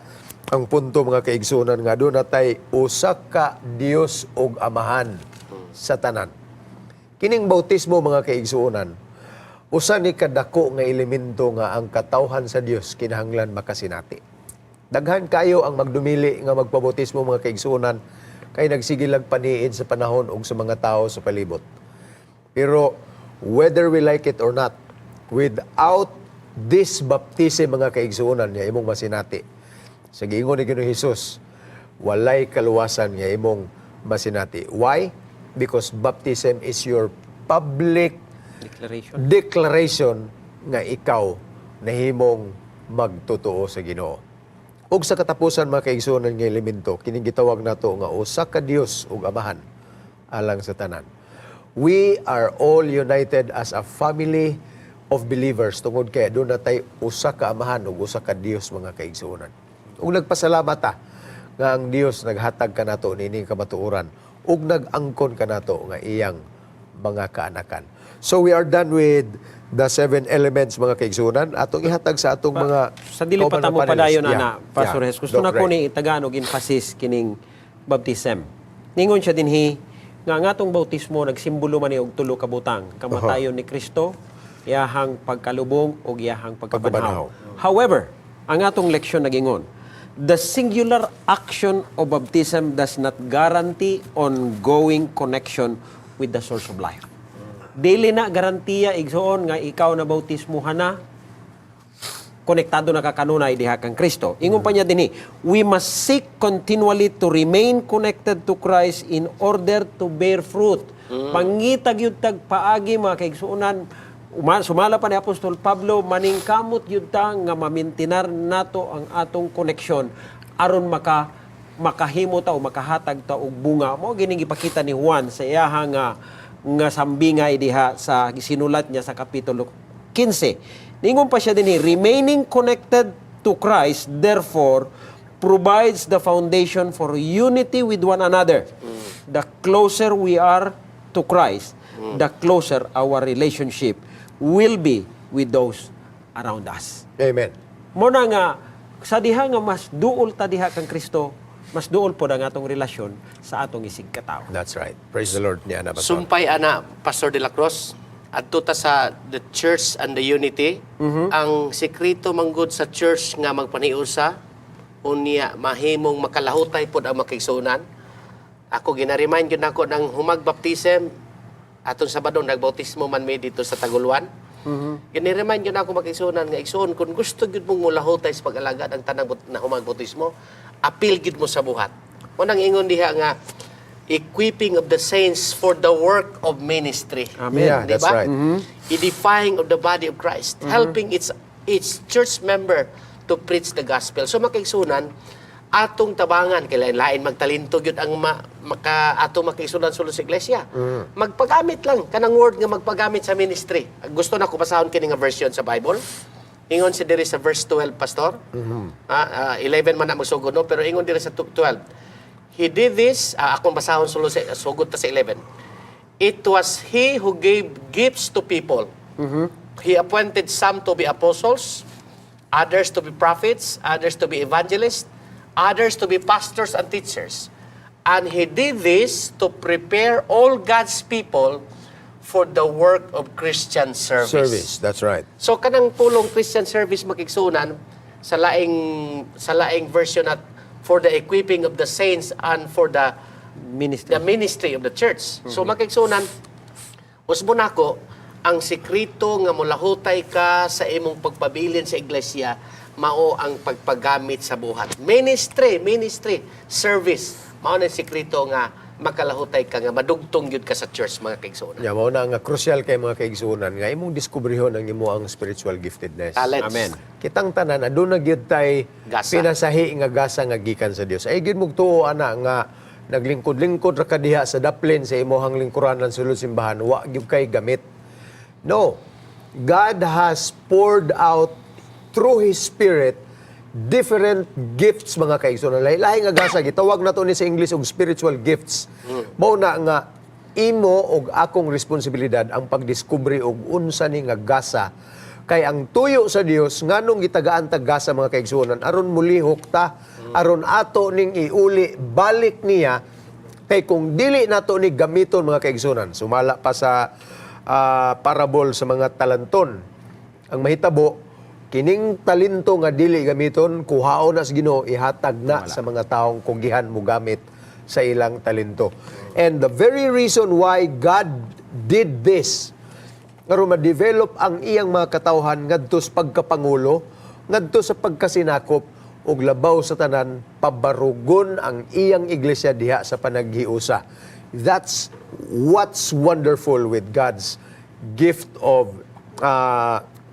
ang punto, mga kaigsunan, nga doon natay usa ka Dios ug Amahan sa tanan. Kining bautismo, mga kaigsuonan, usa ni kadako nga elemento nga ang katawhan sa Dios kinahanglan makasinati. Daghan kayo ang magdumili nga magpabautismo, mga kaigsuonan, kay nagsigilag paniid sa panahon ug sa mga tao sa palibot. Pero whether we like it or not, without this baptism, mga kaigsuonan, nga imong masinati, sa giingon ni Ginoong Hesus, walay kaluwasan nga imong masinati. Why? Because baptism is your public Declaration. Declaration nga ikaw nahimong magtotoo sa Ginoo. Ug sa katapusan, mga kaigsuonan, nga elemento, kining gitawag nato nga usa ka Dios ug Amahan alang sa tanan. We are all united as a family of believers tungod kay doon natay usa ka Amahan ug usa ka Dios, mga kaigsuonan. Ug nagpasalamat ta nga ang Dios naghatag kanato niining kamatuoran ug nag-angkon kanato nga iyang mga kaanakan. So we are done with the seven elements, mga kaigsuonan. Atong ihatag sa atong mga Sa dili pa kauban ta mo nga panelists. padayon ana, Pastor Hes. Gusto Doc na ko Ray. ni itagaan og emphasis kining baptism. Ningon siya dinhi nga ang atong bautismo nagsimbolo man ni og tulo ka butang: kamatayon ni Kristo, iyahang pagkalubong ug iyahang pagkabanhaw. Pagkabanhaw. However, ang atong leksyon nagingon, the singular action of baptism does not guarantee ongoing connection with the source of life. Dili na garantiya, igsoon, nga ikaw na bautismuhan na, konektado na ka kanunay diha kang Kristo. Ingon pa niya dinhi, we must seek continually to remain connected to Christ in order to bear fruit. Pangita gyud tag paagi, mga kaigsuonan, sumala pa ni Apostol Pablo, maningkamot gyud ta nga mamintinar nato ang atong koneksyon aron makahimo ta o makahatag ta og bunga. Mao gining gipakita ni Juan sa iyaha nga sambingay diha sa sinulat niya sa kapitulo 15. Ningon pa siya dinhi, remaining connected to Christ therefore provides the foundation for unity with one another. The closer we are to Christ, the closer our relationship will be with those around us. Amen. Mo na nga sa diha nga mas duol ta diha kang Kristo, mas duol pod ang atong relasyon sa atong isigkatawo. That's right. Praise the Lord niya na, Pastor. Sumpay ana, Pastor de la Cruz. Adto ta sa the church and the unity. Ang sekreto manggod sa church nga magpaniusa unya mahimong makalahutay pod ang makigsuonan. Ako gina-remind gyud nako ng humag baptism atong Sabado, nagbautismo man mi dito sa Taguluan. Gina-remind gyud nako, makigsuonan, nga igsuon, kung gusto gyud mong mulahutay sa pag-alagad ang tanang na humag bautismo, apil gyud mo sa buhat. Mao nang ingon diha nga equipping of the saints for the work of ministry. Amen. Yeah, Di that's ba? right. Edifying of the body of Christ, helping its church member to preach the gospel. So makigsunan, atong tabangan kay lain magtalento gyud ang maka atong makigsunan sulod sa iglesia. Magpagamit lang kanang word nga magpagamit sa ministry. Gusto na ko basahon kini nga version sa Bible. Ingon si diri sa verse 12, Pastor. 11 man na magsugod, no, pero ingon diri sa 12. He did this, akong basahon sulod sa sugod ta sa 11. It was he who gave gifts to people. He appointed some to be apostles, others to be prophets, others to be evangelists, others to be pastors and teachers. And he did this to prepare all God's people for the work of Christian service. Service, that's right. So kanang pulong Christian service, makigsunan, sa laing version at for the equipping of the saints and for the Ministry. the ministry of the church. So makigsunan, usbon nako ang sekreto nga molahutay ka sa imong pagpabilin sa iglesia mao ang pagpagamit sa buhat. Ministry, ministry, service. Mao na ang sekreto nga makalahutay ka nga madugtong gyud ka sa church, mga kaigsuonan. Yeah, mao na nga crucial kay, mga kaigsuonan, nga imong diskubrihon ang imo ang spiritual giftedness. Talents. Amen. Kitang tanan aduna gyud tay Gasa. pinasahi nga gasa nga gikan sa Dios. Ay gyud mong tuo ana nga naglingkod-lingkod ra ka diha sa daplin sa imong lingkuranan sulod simbahan, wa gyud kay gamit. No. God has poured out through His Spirit different gifts, mga kaigsuonan. Lahi-lahi nga gasa, gitawag na to ni sa English og spiritual gifts. Mao na nga imo og akong responsibilidad ang pagdiskubre og unsa ni nga gasa. Kay ang tuyo sa Dios nganong gitagaan tag gasa, mga kaigsuonan, aron mulihok ta, aron ato ning iuli balik niya, kay kung dili nato ni gamiton, mga kaigsuonan, sumala pa sa parable sa mga talanton, ang mahitabo kining talento nga dili gamiton, kuhaon na sa Ginoo, ihatag na sa mga taong kugihan mo gamit sa ilang talento. And the very reason why God did this, aron ma-develop ang iyang mga katawhan ngadto sa pagkapangulo, ngadto sa pagkasinakop, ug labaw sa tanan, pabarugon ang iyang iglesia diha sa panaghiusa. That's what's wonderful with God's gift of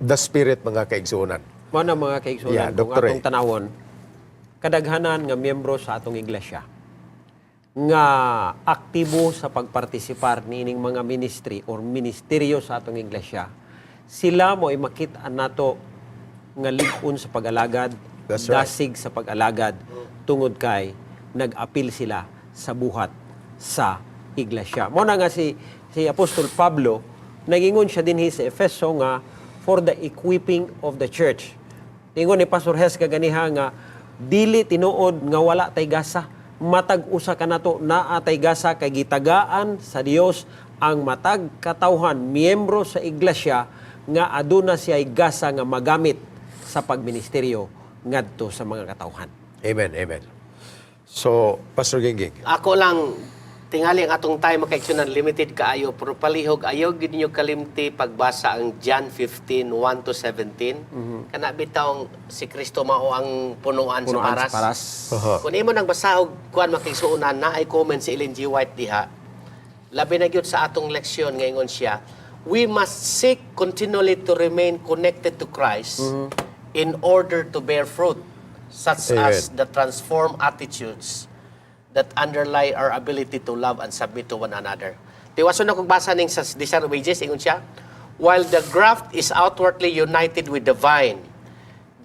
the Spirit, mga kaigsuonan. Mao na, mga kaigsuonan, Yeah, kung Dr. atong tanawon, kadaghanan nga miyembro sa atong iglesia nga aktibo sa pagpartisipar niining mga ministry or ministeryo sa atong iglesia, sila mo ay makita nato nga lig-on sa pag-alagad, That's right. dasig sa pag-alagad, tungod kay nag-apil sila sa buhat sa iglesia. Mao na nga si Apostol Pablo nagingon siya dinhi sa Efeso nga for the equipping of the church. Ingon ni Pastor Hes kaganiha nga dili tinuod nga wala tay gasa. Matag usa kanato naa tay gasa kay gitagaan sa Dios ang matag katawhan miyembro sa iglesia nga aduna siya'y gasa nga magamit sa pagministeryo ngadto sa mga katawhan. Amen, amen. So, Pastor Gingging. Ako lang, tingali ang atong time, makaigsunan, limited kaayo, pero palihog ayaw gid ninyo kalimti pagbasa ang John 15:1 to 17. Kana bitawng si Kristo mao ang punuan, Punuan sa sa paras. paras. Kung imo nang basahog kuan, makigsuonan, na ay comment si Ellen G. White diha. Labi na gyud sa atong leksyon, ngayon siya, we must seek continually to remain connected to Christ in order to bear fruit such Amen. as the transformed attitudes that underlie our ability to love and submit to one another. Tiwason na kung basa ning sa Desire of Ages, ingon siya, "While the graft is outwardly united with the vine,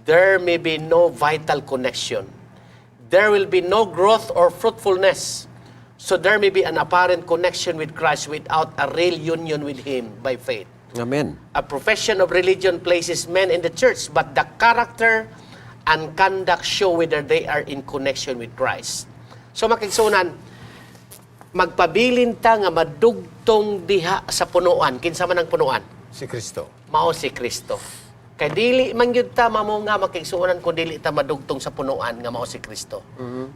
there may be no vital connection. There will be no growth or fruitfulness. So there may be an apparent connection with Christ without a real union with Him by faith. Amen. A profession of religion places men in the church, but the character and conduct show whether they are in connection with Christ." So makigsunan, Magpabilin ta nga madugtong diha sa punuan. Kinsa man ang punuan? Si Kristo. Mao si Kristo. Kay dili man gyud ta mamo nga makigsuonan kung dili ta madugtong sa punuan nga mao si Kristo.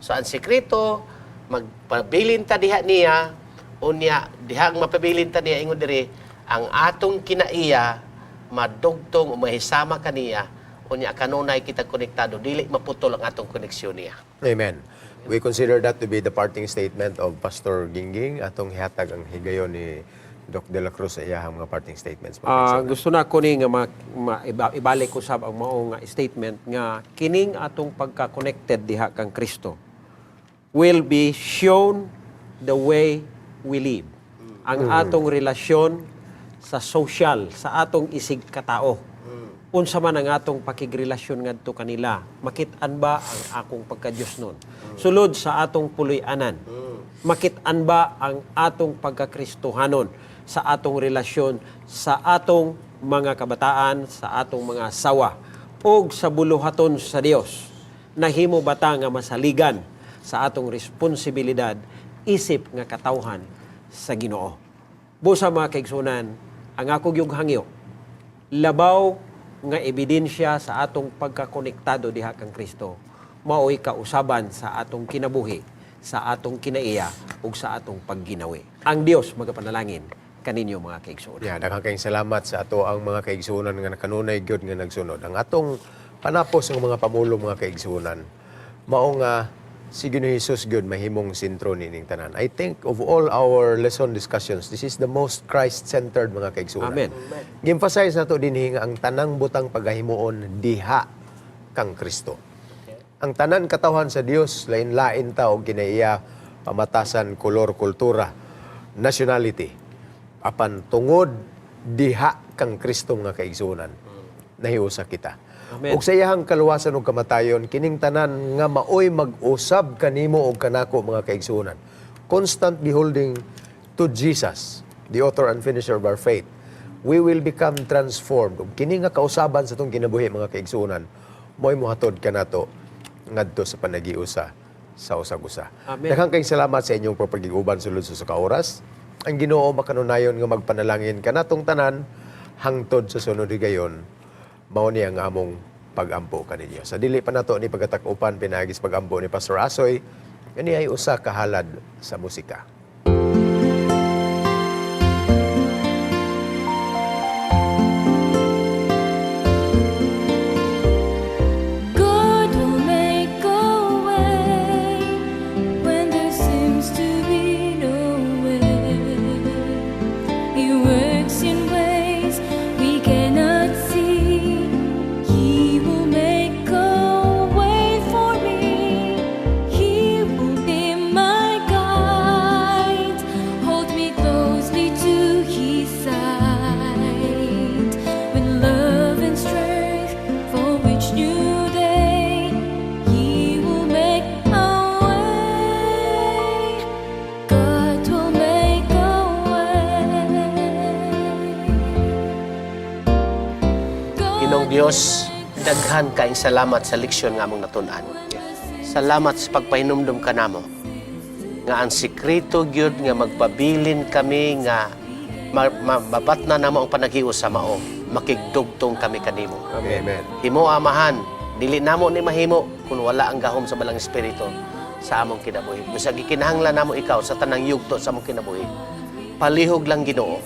So ang sekreto, magpabilin ta diha niya, unya diha ang mapabilin ta niya ingon diri ang atong kinaiya madugtong o mahisama kaniya, unya kanunay kita konektado, dili maputol ang atong koneksyon niya. Amen. We consider that to be the parting statement of Pastor Gingging, atong hihatag ang higayon ni Doc De La Cruz sa iyahang mga parting statements, mga kaigsuonan. Gusto na ko ni nga ibalik ko sab ang mao nga statement nga kining atong pagka-connected diha kang Kristo will be shown the way we live. Ang atong relasyon sa social, sa atong isig katao. Unsa man ang atong pakigrelasyon ngadto kanila, makit-an ba ang akong pagka-Dios nun? Sulod sa atong puloy-anan. Makit-an ba ang atong pagkakristohanon sa atong relasyon sa atong mga kabataan, sa atong mga asawa ug sa buluhaton sa Dios? Nahimo ba ta nga masaligan sa atong responsibilidad isip nga katawhan sa Ginoo? Busa, mga kaigsunan, ang ako gyud hangyo, labaw nga ebidensya sa atong pagkakonektado diha kang Kristo, maoy kausaban sa atong kinabuhi, sa atong kinaiya ug sa atong pagginawi. Ang Dios magapanalangin kaninyo, mga kaigsuonan. Yeah, daghang kayong salamat sa ato ang mga kaigsuonan nga nakanunay gyud nga nagsunod. Ang atong panapos ng mga pamulong, mga kaigsuonan, mao nga si Ginoong Hesus gyud mahimong sentro nining tanan. I think of all our lesson discussions, this is the most Christ-centered, mga kaigsuonan. Amen. Gi-emphasize nato dinhi nga ang tanang butang pagahimuon diha kang Kristo. Ang tanan katawhan sa Dios, lain-lain ta og kinaiya, pamatasan, kolor, kultura, nationality. Apan tungod diha kang Kristo, nga kaigsuonan, nahiusa kita. Amen. Ug sa iyahang kaluwasan ug kamatayon, kining tanan nga maoy mag-usab kanimo og kanako, mga kaigsuonan. Constant beholding to Jesus, the author and finisher of our faith, we will become transformed. Ug kini nga kausaban sa atong kinabuhi, mga kaigsuonan, mo'y mohatod kanato ngadto sa panagiusa sa usag-usa. Amen. Daghang kayong salamat sa inyong pagpagiguban sulod sa ka oras. Ang Ginoo makanunayon nga magpanalangin kanatong tanan hangtod sa sunod higayon. Mao ni ang among pagampo kaninyo. Sa dili pa nato ni pagatak-upan pinaagi sa pagampo ni Pastor Asoy, kani ay usa ka halad sa musika. God will make a way when there seems to be no way. He works in ways we cannot see. He will make a way for me. He will be my guide. Hold me closely to His side. With love and strength for each new day, He will make a way. God will make a way. Ginoong Dios, daghan kaayong salamat sa leksyon nga among natun-an. Salamat sa pagpahinumdum kanamo nga ang sikreto gyud nga magpabilin kami nga mabatna namo ang panaghiusa mao makigdugtong kami kanimo. Amen. Himo, Amahan, dili namo ni mahimo kung wala ang gahom sa Balang Espiritu sa among kinabuhi. Bisag gikinahanglan namo ikaw sa tanang yugto sa among kinabuhi. Palihog lang, Ginoo,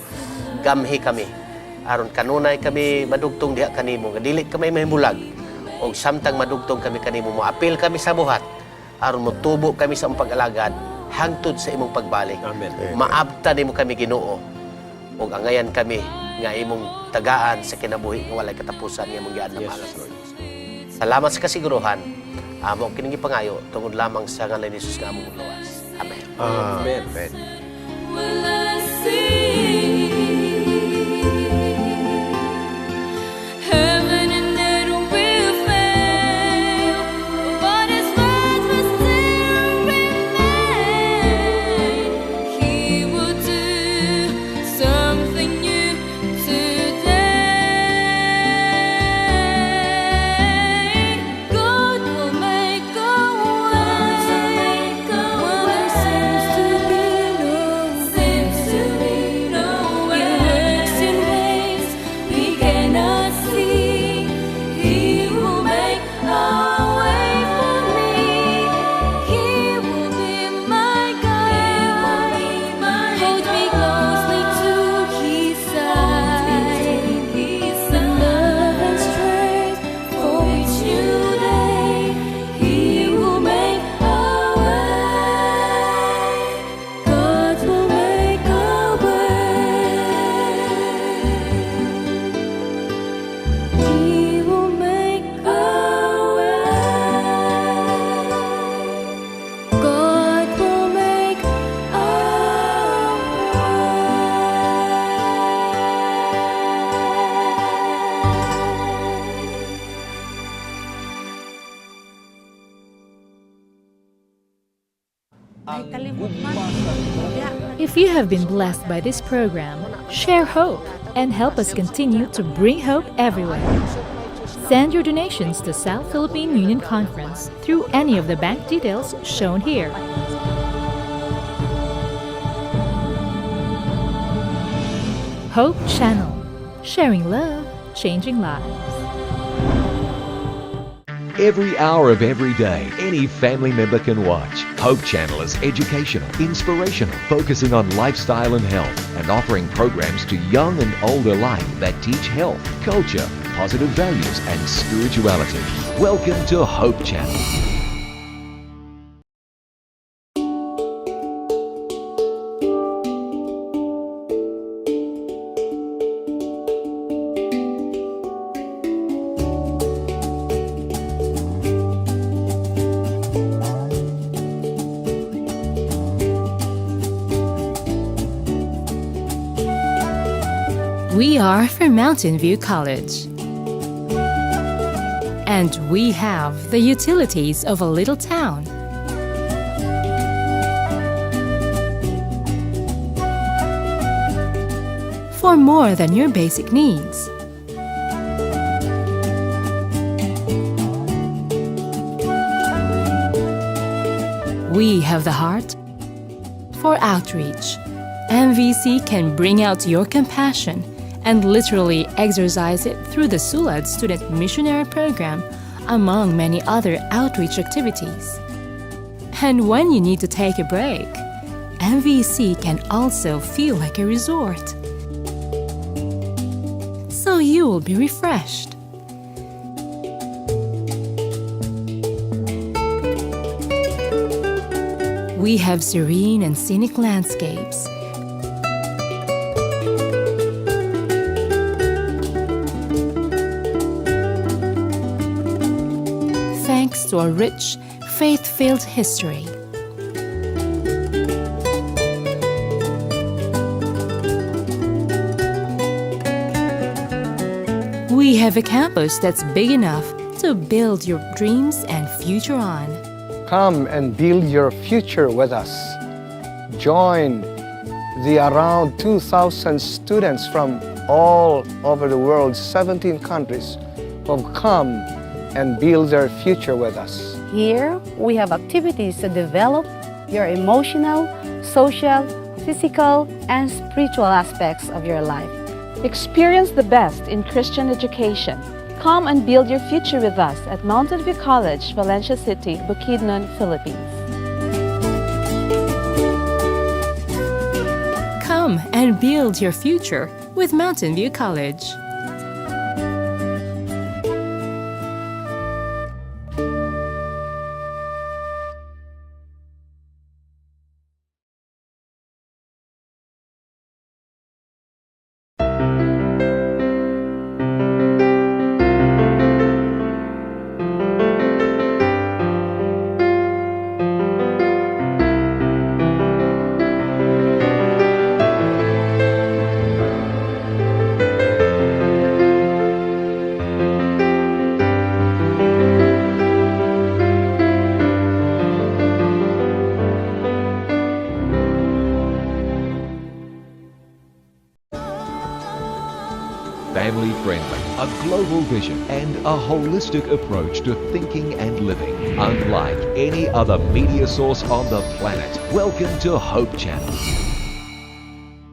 gamhi kami aron kanunay kami madugtong diha kanimo nga dili kami mahimulag, og samtang madugtong kami kanimo, moapil kami sa buhat aron motubo kami sa imong pag-alagad hangtod sa imong pagbalik. Amen. Maabta nimo kami, Ginoo, ug angayan kami nga imong tagaan sa kinabuhi nga walay katapusan nga imong giandam alang sa Lord Jesus. Salamat sa kasiguruhan. Amo kining gipangayo tungod lamang sa ngalan ni Jesus nga among luwas. Amen. Amen. Amen. Will I see? Heaven and earth will fail, but His words will still remain. He will do something new today. God will make a way when there seems to be no If you have been blessed by this program, share hope and help us continue to bring hope everywhere. Send your donations to South Philippine Union Conference through any of the bank details shown here. Hope Channel, sharing love, changing lives. Every hour of every day, any family member can watch. Hope Channel is educational, inspirational, focusing on lifestyle and health, and offering programs to young and old alike that teach health, culture, positive values, and spirituality. Welcome to Hope Channel. We are from Mountain View College. And we have the utilities of a little town. For more than your basic needs. We have the heart for outreach. MVC can bring out your compassion and literally exercise it through the Sulad Student Missionary Program, among many other outreach activities. And when you need to take a break, MVC can also feel like a resort. So you will be refreshed. We have serene and scenic landscapes. Thanks to a rich, faith filled history. We have a campus that's big enough to build your dreams and future on. Come and build your future with us. Join the around 2,000 students from all over the world, 17 countries, who have come and build their future with us. Here, we have activities to develop your emotional, social, physical, and spiritual aspects of your life. Experience the best in Christian education. Come and build your future with us at Mountain View College, Valencia City, Bukidnon, Philippines. Come and build your future with Mountain View College. Family friendly, a global vision, and a holistic approach to thinking and living. Unlike any other media source on the planet. Welcome to Hope Channel.